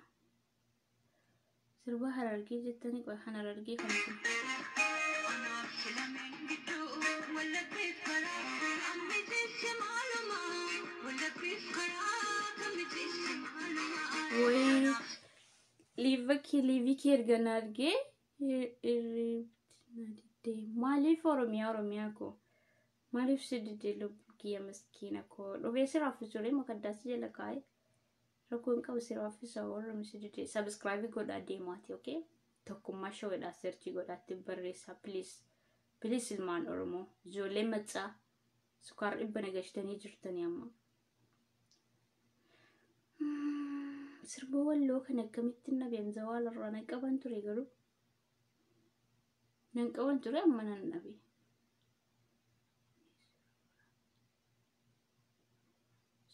Sirba harargee jettanii qoy kan harargee kan kun. Wayi liivii kee erga na argee irribti na didde maaliif Oromiyaa Oromiyaa koo maaliif si didde lubbuu kiyya maskiina koo dhufee si raffisuure makaddaasi jala kaa'e rakkoo hin qabu si raffisa warra si didde subscribe godhaa deemaati okay tokkummaa shawedhaa search godhaatti barreessaa please please ilmaan Oromoo ijoollee maccaa sukaar dhibba nagashtanii jirtanii amma. Sirba walloo kan akkamittiin nabeen zawaalarraa nan qaban ture garuu nan qaban ture amma nan dhabe.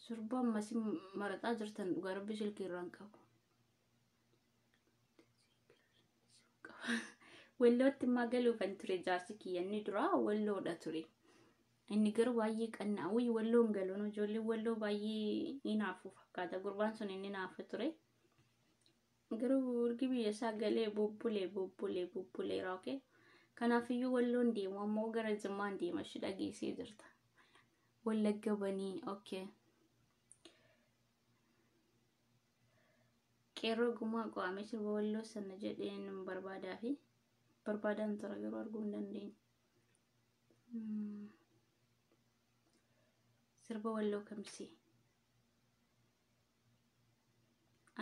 Sirba ammas maraxaa jirtan dhugaa rabbi silkii irraa hin qabu. Wallootti immoo galuufan ture jaarsi kiyya inni duraa walloodha ture. Inni garuu baay'ee qannaa wuyi walloon galuun ijoolleen walloo baay'ee hinaafu fakkaata gurbaan sun inni naafa ture. Garuu urgi biyya isaa galee bubbulee bubbulee bubbuleera okay. Kanaafiyyuu walloon deemu ammoo gara Jimmaan deema ishee dhageessee jirta. Wallagga banii okay. Qeerroo gumaa qo'amee sirba walloo sana jedheen barbaadaa fi barbaadaan tura garuu arguu hin dandeenye. Sirba walloo kamisee.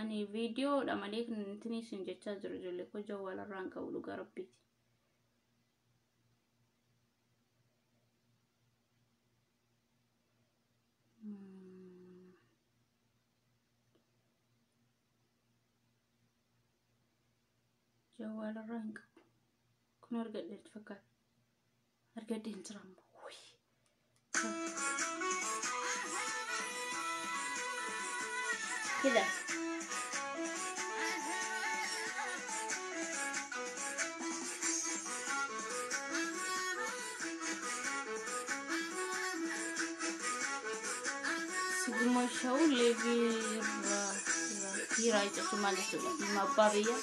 Ani viidiyoodha malee kan intini isin jechaa jiru ijoollee koo jawwaalarraa hin qabu dhugaa rabbiiti. Jawwaalarraa hin qabu. Kun argadheetti fakkaata. Argadheen jira amma. كده Sigma show levi hira jechuun maal jechuudha? Ilma abbaa biyya.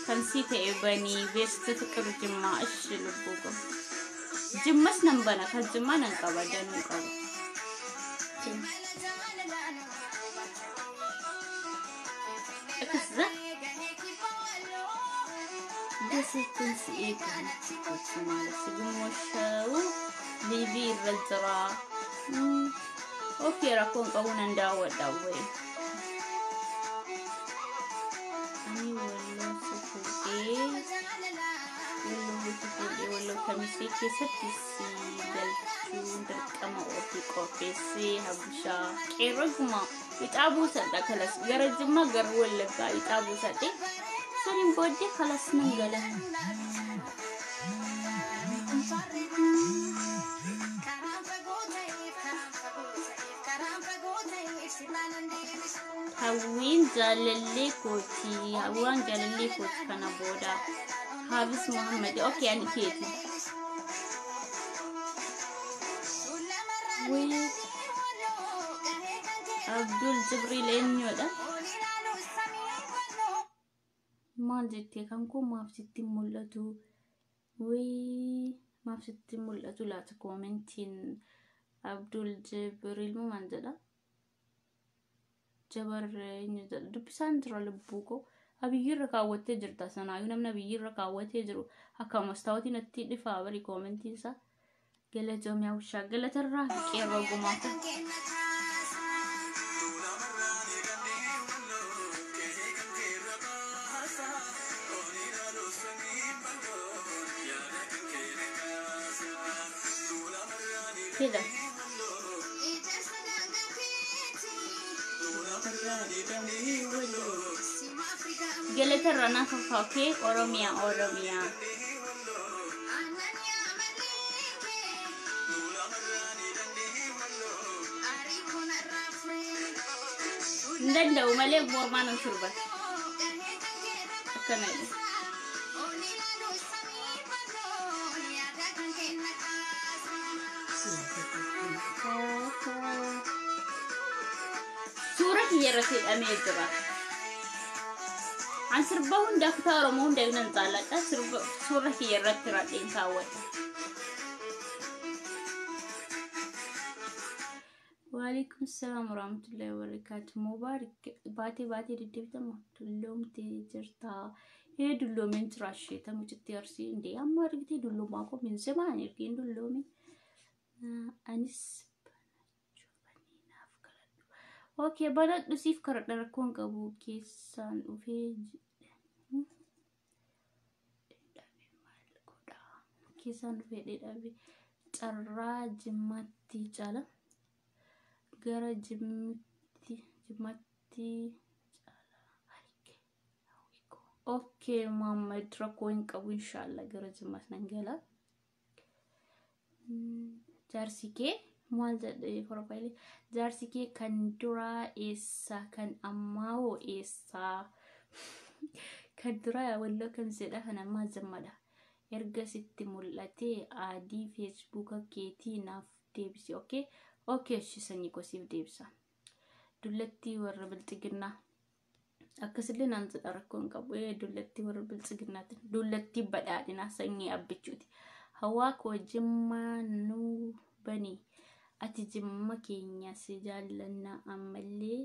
Kan sii ta'e banii beest fiqir jimmaa ishi lubbuu qabu. Jimmas nan bana kan jimmaa nan qaba danuu qaba. Akkasisa. Desettin si eeganatti gochuu maal sigmoo shawuu Irra jira. Okay, rakkoon qabu nan daawwadha wayii. Ani walloo si fuudhee walloo si fuudhee walloo kamisee keessatti si galchuun dirqama ofii qopheessee habushaa qeerroo gumaa ixaa buusadha kalas gara Jimmaa gara Wallaggaa ixaa buusadhe saniin booddee kalas nan gala. Hawwiin jaalallee kooti. Hawwaan jaalallee kooti kana booda. Haafis Muhammad. Okay, ani keeti. Wii Abdul Jibriil eenyudha? Maal jettee kan koo maaf sitti mul'atu? Wii maaf sitti mul'atu laata koomentiin Abdul Jibriil moo maal jedha? Jabar eenyu jedha? Dubbisaan jira lubbuu koo. Abiyyiirra kaawwattee jirta sanaayyuu namni abiyyiirra kaawwatee jiru akka mastaawotiin natti dhifaa bari koomentiin isaa. Galatoomi hawwishaa galatarraa qeerroo gumaata. Fida. Galatarraa na fafaakee Oromiyaa Oromiyaa. Hin danda'u malee mormaan hin sirba. Akkana jedha. Suura kiyya irratti hidhamee jira. An sirba hundaa kutaa Oromoo hunda nan jaalladha. Sirba suura kiyya irratti radheen kaawwadha. Waalaikum salaam warahmatullahi wabarakatuh. Mubaarik baatee baatee deddeebitama dulloomtee jirta. Ee dulloomeen jira isheeta mucitti arsii indee amma argitee dulloomaa koo min semaan ergiin dulloome. Anis banachuu naaf kadhadhu. Okay, banadhu siif kadhadha rakkoon qabu keessaan dhufee dhabe maal godha? Keessaan dhufee dhabe carraa Jimmaatti caala. Gara Jimmitti Jimmaatti caala. Okay, Muhammad rakkoo hin qabu inshallah gara Jimmaas nan gala. Jaarsi kee maal jedhe profaayilii? Jaarsi kee kan duraa eessa? Kan ammaa hoo eessa? Kan duraa walloo kamisedha kan ammaa Jimmadha. Erga sitti mul'atee adii feesbuuka keetii naaf deebisi. Okay? Okay, ishee sanyii koo siif deebisa. Dullattii warra bilxiginnaa. Akkasillee naan jedha rakkoo hin qabu. Ee dullattii warra bilxiginnaati. Dullattii badhaadhinaa sanyii abbichuuti. Hawaa koo Jimmaa nuu bani. Ati Jimma keenya si jaallanna ammallee.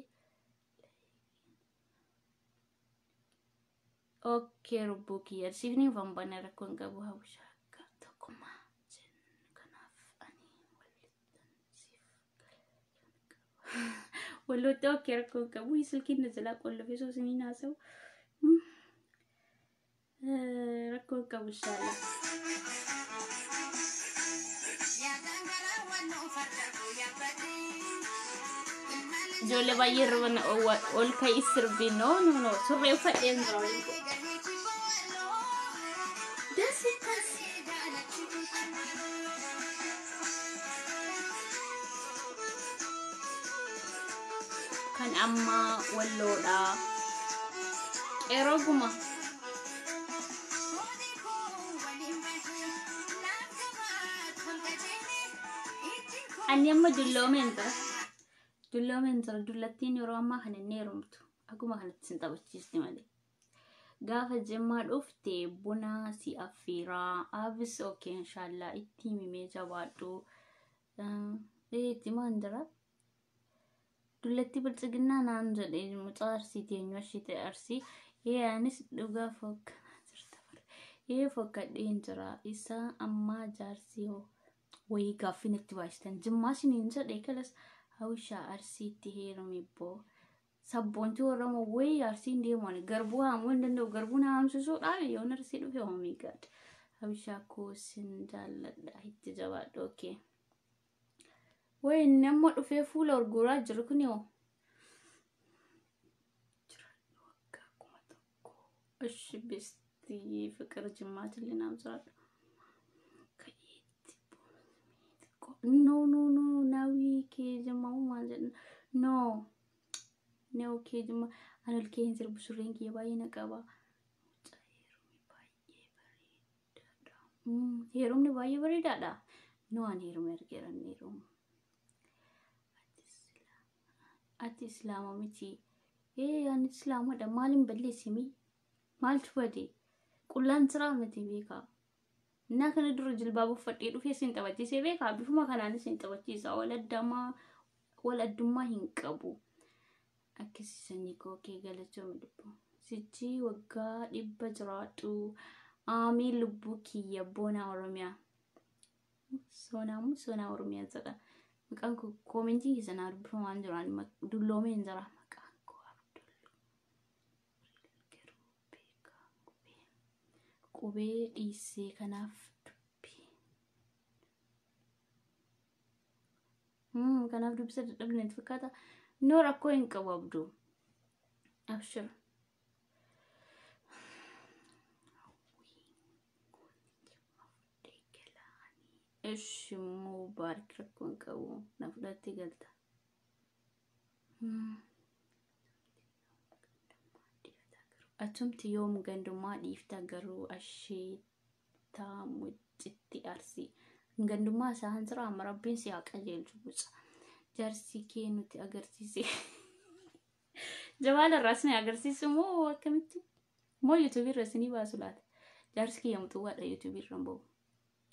Okay, lubbuu kiyya. Siif ni bana rakkoo hin qabu hawwishaa akka tokkummaa jennu kanaaf ani walittan siif wallootti okay rakkoo hin qabu. Silkiin na jalaa qollofee soo isiniin haasa'u. Rakkoo hin qabu inshallah. Ijoollee baay'ee hirriba ol ka'ii sirbi no no no surree uffadheen jira waliin koo. Dasi dasi. Kan ammaa walloodha. Qeerroo guma. Ani amma dulloomeen jira. Dulloomeen jira. Dullattiin yeroo ammaa kana hin heerumtu. Akkuma kanatti sin taphachiisti malee. Gaafa Jimmaa dhufte buna si affeeraa. Abis okay inshallah itti himimee jabaadhu. Itti maan jira? Dullatti bilxiginnaa naan jedhe mucaa arsii teenyu ashii ta'e arsii. Ee anis dhugaa fokkanaa jirta bara. Ee fokkadheen jira. Isa ammaa jaarsi hoo. Wayii gaaffii natti baasitan. Jimmaa isiniin jedhee kalas hawwishaa Arsiitti heerumi boo. Sabboontii Oromoo wayii Arsiin deeman garbuu haamuu hin danda'u. Garbuu na haamsisuudhaaf yoon Arsii dhufe, oh my God. Hawwishaa koo sin jaalladha, itti jabaadhu, okay. Wayi inni amma dhufee fuula gurguraa jiru kun yoo. Jiraadhu waggaa 1000. Ishi bestii fiqir jimmaatillee naaf jiraadhu. No, no, no, nawii kee jimmaa maal jedhan, no. No kee jimmaa ani ol kee hin sirbu, surreen kiyya baay'ee na qaba. Heerumni baay'ee bareedaadha. No, ani heerume argeera, inni heerumu. Ati islaama miti. Ee, ani islaamadha. Maaliin balleessimi? Maaltu bade? Qullaan siraa miti beekaa. Innaa kana dura jilbaaba uffadhee dhufee sin taphachiisee beekaa. Bifuma kanaanis sin taphachiisa. Wal addummaa hin qabu. Akkasii sanyii koo kee galatoome lubbuu. Sichi waggaa 100 jiraadhu. Aamiin lubbuu kiyya, boonaa Oromiyaa. Soonaamu soonaa Oromiyaa jedha. Maqaan koo koomentiin keessa naa dubbifamaan jiraan dulloomee hin jira. Maqaan koo Abdul garuu beekaa qubee dhiisee kanaaf dubbii. Kanaaf dubbisa dadhabne itti fakkaata. No, rakkoo hin qabu Abduu. Abshir. Ishi Mubaarak, rakkoo hin qabu. Na fudhattee galta. Atumti yoom gandummaa dhiifta garuu asheetaa muccitti Arsii. Gandummaa isaa hin jira amma, rabbiin si haa qajeelchu buca. Jaarsi kee nuti agarsiise. Jabaala irraa isin agarsiisu moo akkamitti? Moo yuutuubii irra isinii baasu laata? Jaarsi kiyya muxuwaadha, yuutuubii irra hin bahu.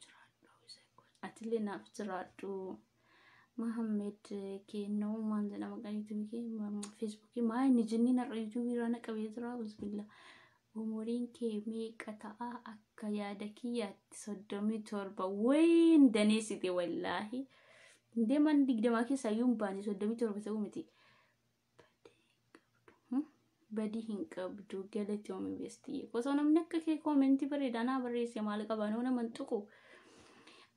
Jiraadhu. Atillee naaf jiraadhu. Mahammed kennoo maal jedhama maqaan yuutuubii kee, feesbuukii maa inni jinniin har'a yuutuubii irraa na qabee jira, bismillah. Umuriin kee meeqa ta'a akka yaada kiyyaatti? 37. Wayiin daneessite wallaahi. Deeman 20 keessaa iyyuu hin baane, 37 ta'uu miti. Badii hin qabdu, galatoomi beestii. Osoo namni akka kee koomentii bareedaa naa barreesse maal qaba, noo nama hin tuqu.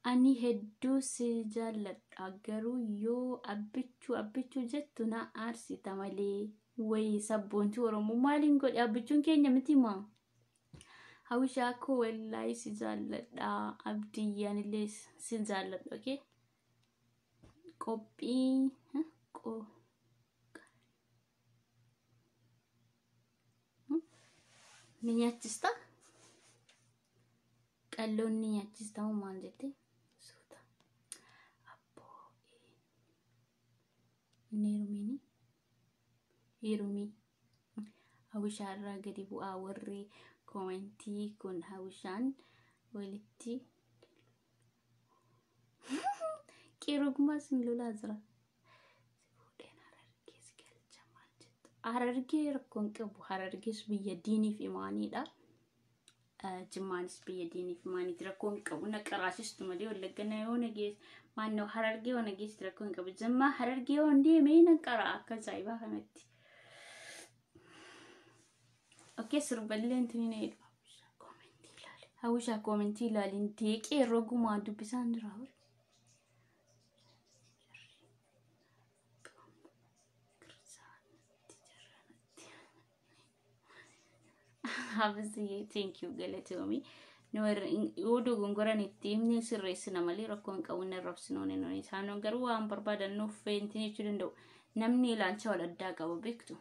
Ani hedduu si jaalladha garuu yoo abbichuu abbichuu jettu na aarsita malee. Wayii sabboontii Oromoo, maaliin godhe? Abbichuun keenya miti maa? Hawwishaa koo wallaahi si jaalladha. Abdiyyaan illee si jaalladha. Okay? Qophii ni nyaachista? Qalloon ni nyaachista moo maal jette? Suuta. Abboo inni heerumiini? Heerumii. Hawwishaa irraa gadi bu'aa warri koomentii kun, hawwishaan walitti qeerogummaa sin lolaa jira. Si fuudheen Harargee si galcha maal jettu? Harargee rakkoon qabu, Harargees biyya diiniif imaaniidha. Jimmaanis biyya diiniif imaaniiti, rakkoon qabu. Na qaraasistu malee Wallagga na yoo nagees maannoo Harargee yoo nageessitu rakkoo hin qabu. Jimmaa Harargee yoo hin deemee nan qara akka ajaa'ibaa kanatti. Okay, sirballee intini na jedhu. Koomentii ilaali. Hawwishaa koomentii ilaaliin deeqee rogumaa dubbisaan jira. Hafiziyyee, thank you, galatoomi. Yoo dogongoran itti himni sirreessina malee rakkoo hin qabu, inni arrabsinoon hin isaan garuu waan barbaadan nuuf feentiin jechuu danda'u. Namni ilaalcha wal addaa qaba beektu.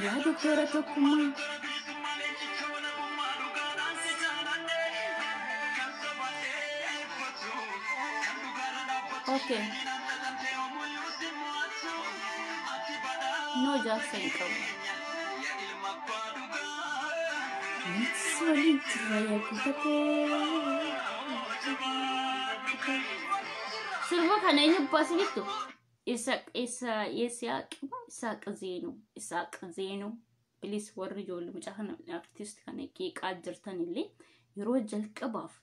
Yaa doktora Tokkummaa. Okay. No, jaarsa hin qabu. Nutis waliin jirra yaa guuta koo. Sirba kana eenyu baase beektu? Isaaq isa Yesiyaaq Isaaq Zeenuu Isaaq Zeenuu. Bilis warri ijoollee mucaa kana artist kana qeeqaa jirtan illee yeroo jalqabaaf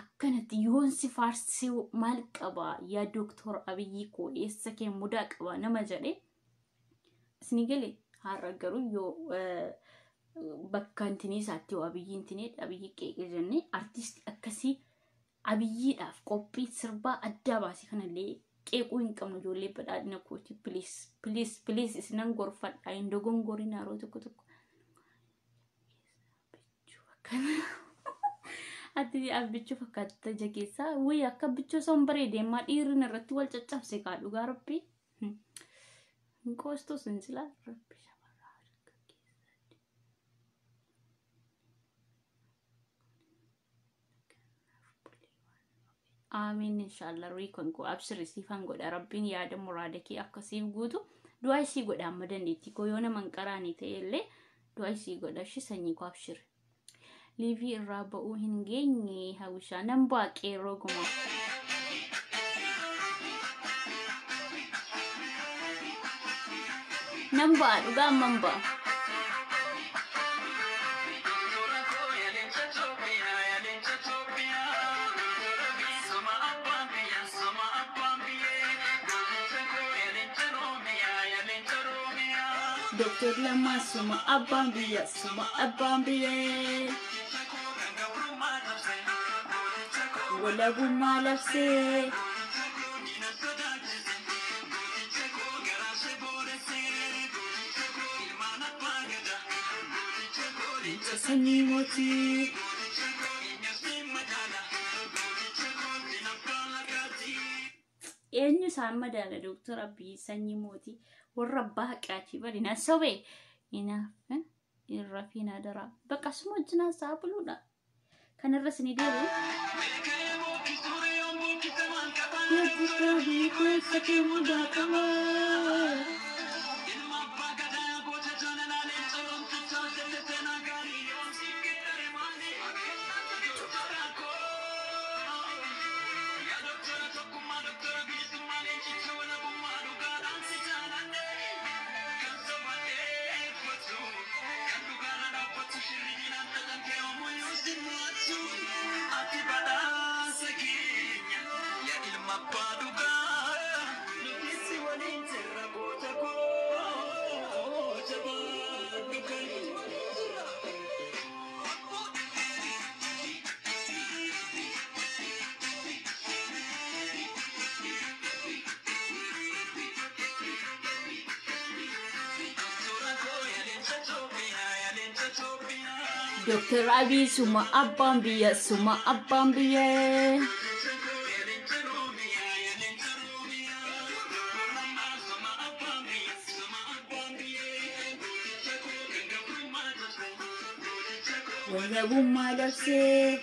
akkanatti yoon si faarsee maal qabaa yaa Dooktor Abiyyi koo eessa kee mudaa qabaa nama jedhe isinii galee. Har'a garuu yoo bakka intinii isaatti yoo Abiyyi intinee Abiyyi qeeqee jennee artisti akkasii Abiyyiidhaaf qophii sirbaa addaa baasee kanallee qeequu hin qabnu. Ijoollee badhaadhina kooti, please, please, please, isinan gorfadha, hin dogongorin yeroo tokko tokko. Ati abbichuu fakkaata ija keessaa wayii akka abbichuu osoo hin bareedee dhiirri irratti wal caccabse kaa dhugaa rabbii. Hin qoostus hin silaa rabbi shamarraa harka keessatti. Amiin inshallah riikon koo abshirri siifan godha. Rabbiin yaada muraada kee akkasiif guutu du'aa isii godha. Amma dandeettii koo yoo nama hin qaraanii ta'e illee du'aa isii godha ishee sanyii koo abshirri. Liivii irraa ba'uu hin geenye hawwishaa nan bu'aa qeerroo gumaa. Nan ba'a dhugaa amman ba'a. Dooktor Lammaa suma abbaan biyya suma abbaan biyyee. Walabummaa labsee. Sanyii mootii. Eenyu isaan madaala Dooktor Abiyyi sanyii mootii warra abbaa haqaatii bari na sobee inaaf irra fi na daraa bakka suma wajjin haasaa buluudha. Kanarra isinii deebi'u. Dooktar Abiy suma abbaan biyya suma abbaan biyyee. Walabummaa labsee.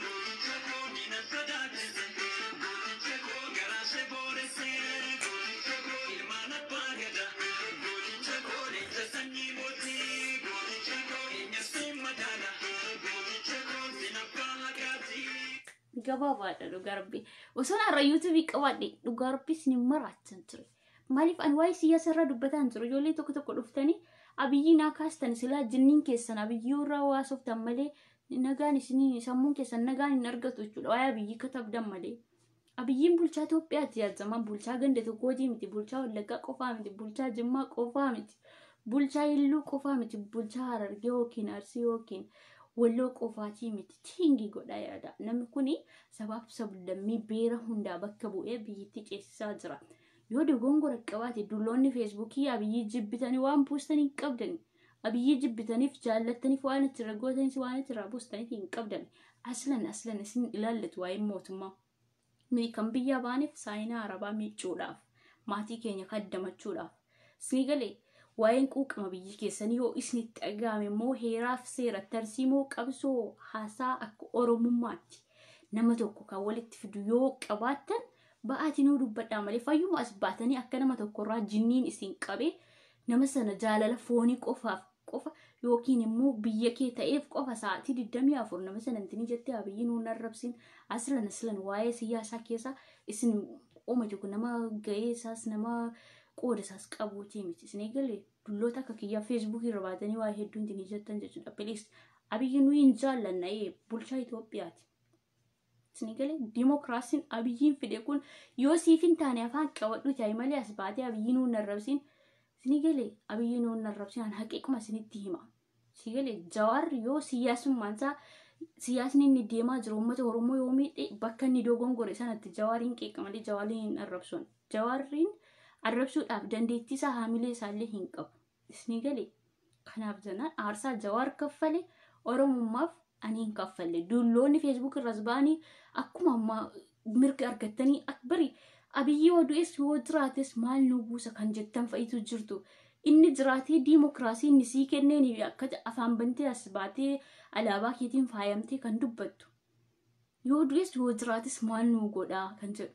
Gabaabaadha dhugaa rabbii. Osoon har'a yuutuubii qabaadhe dhugaa rabbii isin maraachan ture. Maaliif ani waa'ee siyaasa irraa dubbataa hin jiru. Ijoollee tokko tokko dhuftanii Abiyyi naa kaastan silaa jinniin keessan Abiyyii irraa waa sooftan malee nagaan isinii sammuun keessan nagaan hin argatu jechuudha. Waa'ee Abiyyii katabdan malee. Abiyyiin bulchaa Itoophiyaati yaadamaa bulchaa ganda tokkootii miti, bulchaa Wallaggaa qofaa miti, bulchaa Jimmaa qofaa miti, bulchaa Illuu qofaa miti, bulchaa Harargee yookiin Arsii yookiin Walloo qofaatii miti. Tiingii godhaa yaada. Namni kuni sabaaf sablammii beera hundaa bakka bu'ee biyyattii ceesisaa jira. Yoo dogongora qabaate dulloonni feesbuukii Abiyyii jibbitanii waan buustanii hin qabdan. Abiyyii jibbitaniif jaallattaniif waan achirra gootanis waan achirraa buustaniif hin qabdan. Aslan aslan isin ilaallatu waa'ee mootummaa. Nuyi kan biyya baaneef saayinaa arabaa miicuudhaaf, maatii keenya kaddamachuudhaaf. Isinii galee waa'een quuqama biyyi keessanii yoo isinitti dhaga'ame immoo heeraaf seera tarsiimoo qabsoo haasaa akka Oromummaatti nama tokko kan walitti fidu yoo qabaattan ba'aatii nuu dubbadhaa malee fayyuma as baatanii akka nama tokkorraa jinniin isin qabee nama sana jaalala foonii qofaaf qofa yookiin immoo biyya kee ta'eef qofa sa'aatii 24 nama sanantinii jettee Abiyyi nuun arrabsiin. Aslan aslan waa'ee siyaasaa keessa isin ooma jiru nama ga'ee isaas nama qooda isaas qabuutii miti. Isin eegalee dulloota akka kiyyaa Feesbuukii irra baatanii waa'ee hedduun tinii jettan jechuudha. Please, Abiyyi nuyi hin jaallanna, bulchaa Itoophiyaati. Isin eegalee dimokiraasiin Abiyyiin fide kun yoo siif hin taane afaan qabadhu ta'i malee as baatee Abiyyi nuun arrabsiin. Isin eegalee Abiyyi nuun arrabsiin, an haqiiquma isinitti hima. Isin eegalee Jawaar yoo siyaasummaan isaa, siyaasni inni deemaa jiru uummata Oromoo yoo miidhe, bakka inni dogongore sanatti Jawaariin qeeqa malee Jawaariin hin arrabsuun. Jawaariin arrabsuudhaaf dandeettii isaa, haamilee isaallee hin qabu. Isin galee kanaaf jennaan aarsaa Jawaar kaffale Oromummaaf ani hin kaffalle. Dulloonni Feesbuuk irras ba'anii akkuma ammaa mirga argattanii bari Abiyyi yoo du'es yoo jiraates maal nu buusa kan jettan fa'itu jirtu. Inni jiraatee diimokiraasii inni sii kenneen akka afaan bantee as baatee alaabaa keetiin faayamtee kan dubbattu. Yoo du'es yoo jiraates maal nu godhaa kan jedhu.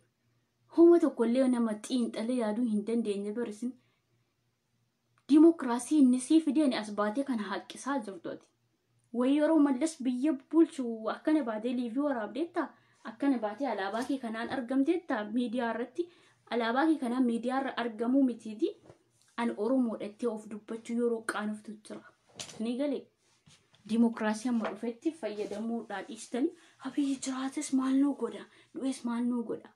Homa tokkollee nama xiinxalee yaaduu hin dandeenye barisin. Diimokiraasii inni sii fideen as baatee kan haqqisaa jirtu ati. Wayi yeroo Mallas biyya bulchu akkana baatee liivii waraabdeetta, akkana baatee alaabaa kee kanaan argamteetta miidiyaa irratti? Alaabaa kee kanaan miidiyaa irra argamuu mitiiti. Ani Oromoodha itti of dubbachuu yeroo qaanoftu jira. Ni galee diimokiraasii amma dhufetti fayyadamuudhaan dhiistanii Abiyyi jiraates maal nuu godha, du'es maal nuu godha?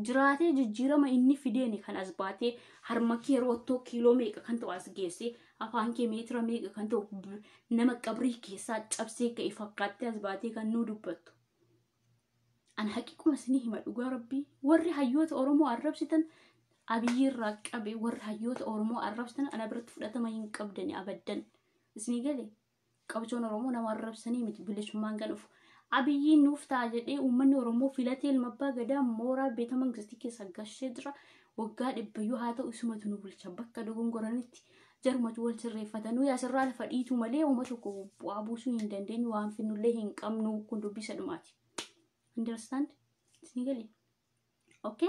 Jiraatee jijjiirama inni fideeni kan as baatee harma kee roottoo kiiloo meeqa kan ta'u as geessee, afaan kee meetira meeqa kan ta'u nama qabrii keessaa cabsee ka'e fakkaattee as baatee kan nuu dubbattu. Ani haqiiquma isinii hima, dhugaa rabbii, warri hayyoota Oromoo arrabsitan, Abiyyi irraa qabe warri hayyoota Oromoo arrabsitan ana biratti fudhatama hin qabdani abaddan. Isinii galee qabsoon Oromoo nama arrabsanii miti bilisummaan kan dhufu. Abiyyiin nuuf ta'a jedhee uummanni Oromoo filatee ilma abbaa gadaa mooraa beeta mangistii keessa gashee jira. Waggaa 100yyuu haa ta'u isumatu nu bulcha. Bakka dogongoranitti jarumatu wal sirreeffata. Nuyi asirraa lafa dhiitu malee uuma tokko bu'aa buusuu hin dandeenyu, waan finnullee hin qabnu, kun dubbii isa dhumaati. Understand? Isinii galee? Okay?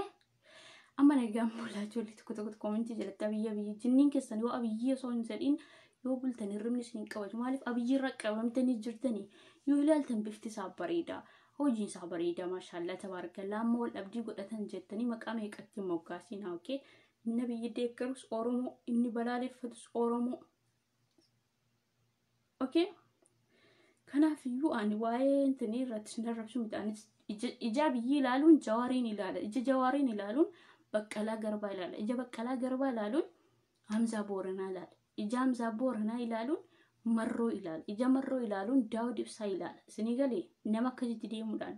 Amma nagaan bulaa. Ijoollee tokko tokko koomentii jalatti Abiyyi Abiyyi jinniin keessan yoo Abiyyi osoo hin jedhiin yoo bultan hirribni isin hin qabatu. Maaliif Abiyyi irra qabamtanii jirtanii? Yoo ilaaltan bifti isaa bareeda. Hojiin isaa bareeda, maashaallaa tabaarakallaa. Amma wal dhabdii godhatan jettanii maqaa meeqatti moggaasiin? Okay? Inni Abiyyi deeggarus Oromoo, inni balaaleffatus Oromoo. Okay? Kanaaf iyyuu ani waa'ee intinii irratti sin arrabsu miti. Anis ija Abiyyi ilaaluun Jawaariin ilaala. Ija Jawaariin ilaaluun Baqqalaa Garbaa ilaala. Ija Baqqalaa Garbaa ilaaluun Hamzaa Booranaa ilaala. Ija Hamzaa Booranaa ilaaluun Marroo ilaala. Ija Marroo ilaaluun Daawud Ibsaa ilaala. Isinii galee? Nama akkasitti deemuudhaan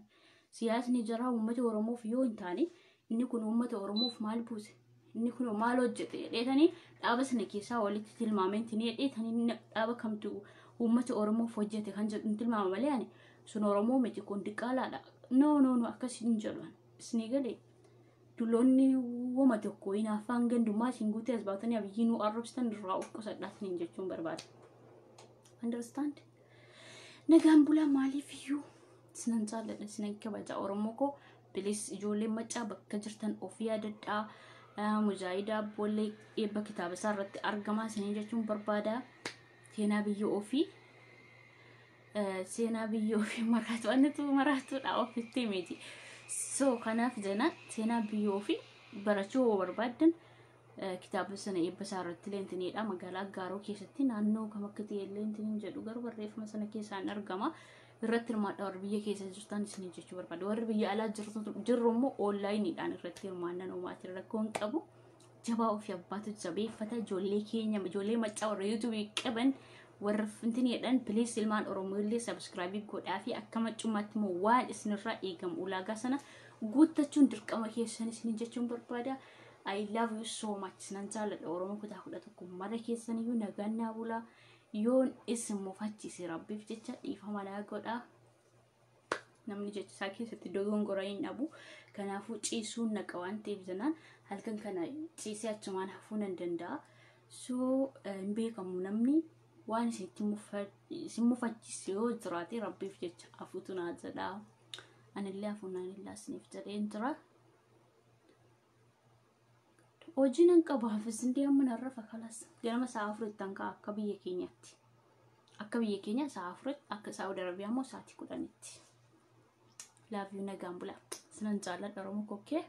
siyaasni jaraa uummata Oromoof yoo hin taane, inni kun uummata Oromoof maal buuse? Inni kun maal hojjete jedheetanii dhaaba sana keessaa walitti tilmaameentiin jedheetanii dhaaba kamtu uummata Oromoof hojjete kan jedhu tilmaama malee ani sun Oromoo miti, kun diqqaalaadha. No, no, no, akkas hin jedhu. Isinii galee? Dulloonni wama tokko hinaaffaan gandummaa isin guutee as baatanii Abiyyi nuu arrabsitan irraa of qusadhaatiin jechuun barbaada. Understand? Nagaan bulaa. Maaliif iyyuu sinan jaalladha, sinan kabaja, Oromoo koo. Bilis, ijoolleen Maccaa bakka jirtan of yaadadhaa. Mujaahidaa Abboollee eebba kitaaba isaa irratti argamaa isiniin jechuun barbaada. Seenaa biyya ofii. Seenaa biyya ofii maraatu anitu maraatuudha ofitti miti. So kanaaf jena seenaa biyya ofii barachuu yoo barbaaddan kitaaba sana eebba isaa irratti leentiniidha. Magaalaa Aggaaroo keessatti naannoo kam akka ta'e leentiniin jedhu garuu barreeffama sana keessaan argama. Irratti hirmaadha warri biyya keessa jirtan isinii jechuu barbaada. Warri biyya alaa jirru immoo onlaayiniidhaan irratti hirmaannan uumaati rakkoo hin qabu. Jabaa ofii abbaatu jabeeffata. Ijoollee keenya, ijoollee Maccaa warra Yuutuubii qaban, warra fintineedhaan, please, ilmaan Oromoo illee subscribe godhaa fi akka maccummaatti immoo waan isinirraa eegamu ulaagaa sana guuttachuun dirqama keessan isinii jechuun barbaada. I love you so much. Nan jaalladha Oromoo kutaa 11 mara keessaniyyuu. Nagaan naa bulaa. Yoon isin mufachiise rabbiif jecha dhiifama naa godhaa. Namni jecha isaa keessatti dogongora hin dhabu. Kanaafuu ciisuun naqa waan ta'eef jennaan halkan kana ciisee achumaan hafuu nan danda'a. So hin beekamu, namni waan isin mufachiise yoo jiraate rabbiif jecha afuutu naa jedhaa. Anillee afuu naan illaa isiniif jedheen jira. Hojii nan qaba, hafiz indee amma nan rafa kalas. Ganama sa'a 4tti ka'a akka biyya keenyaatti. Akka biyya keenya sa'a 4tti, akka Saa'ud Arabiyaa immoo sa'aatii 10tti. Love you, nagaan bula. Sinan jaalladha, Oromoo kokkee.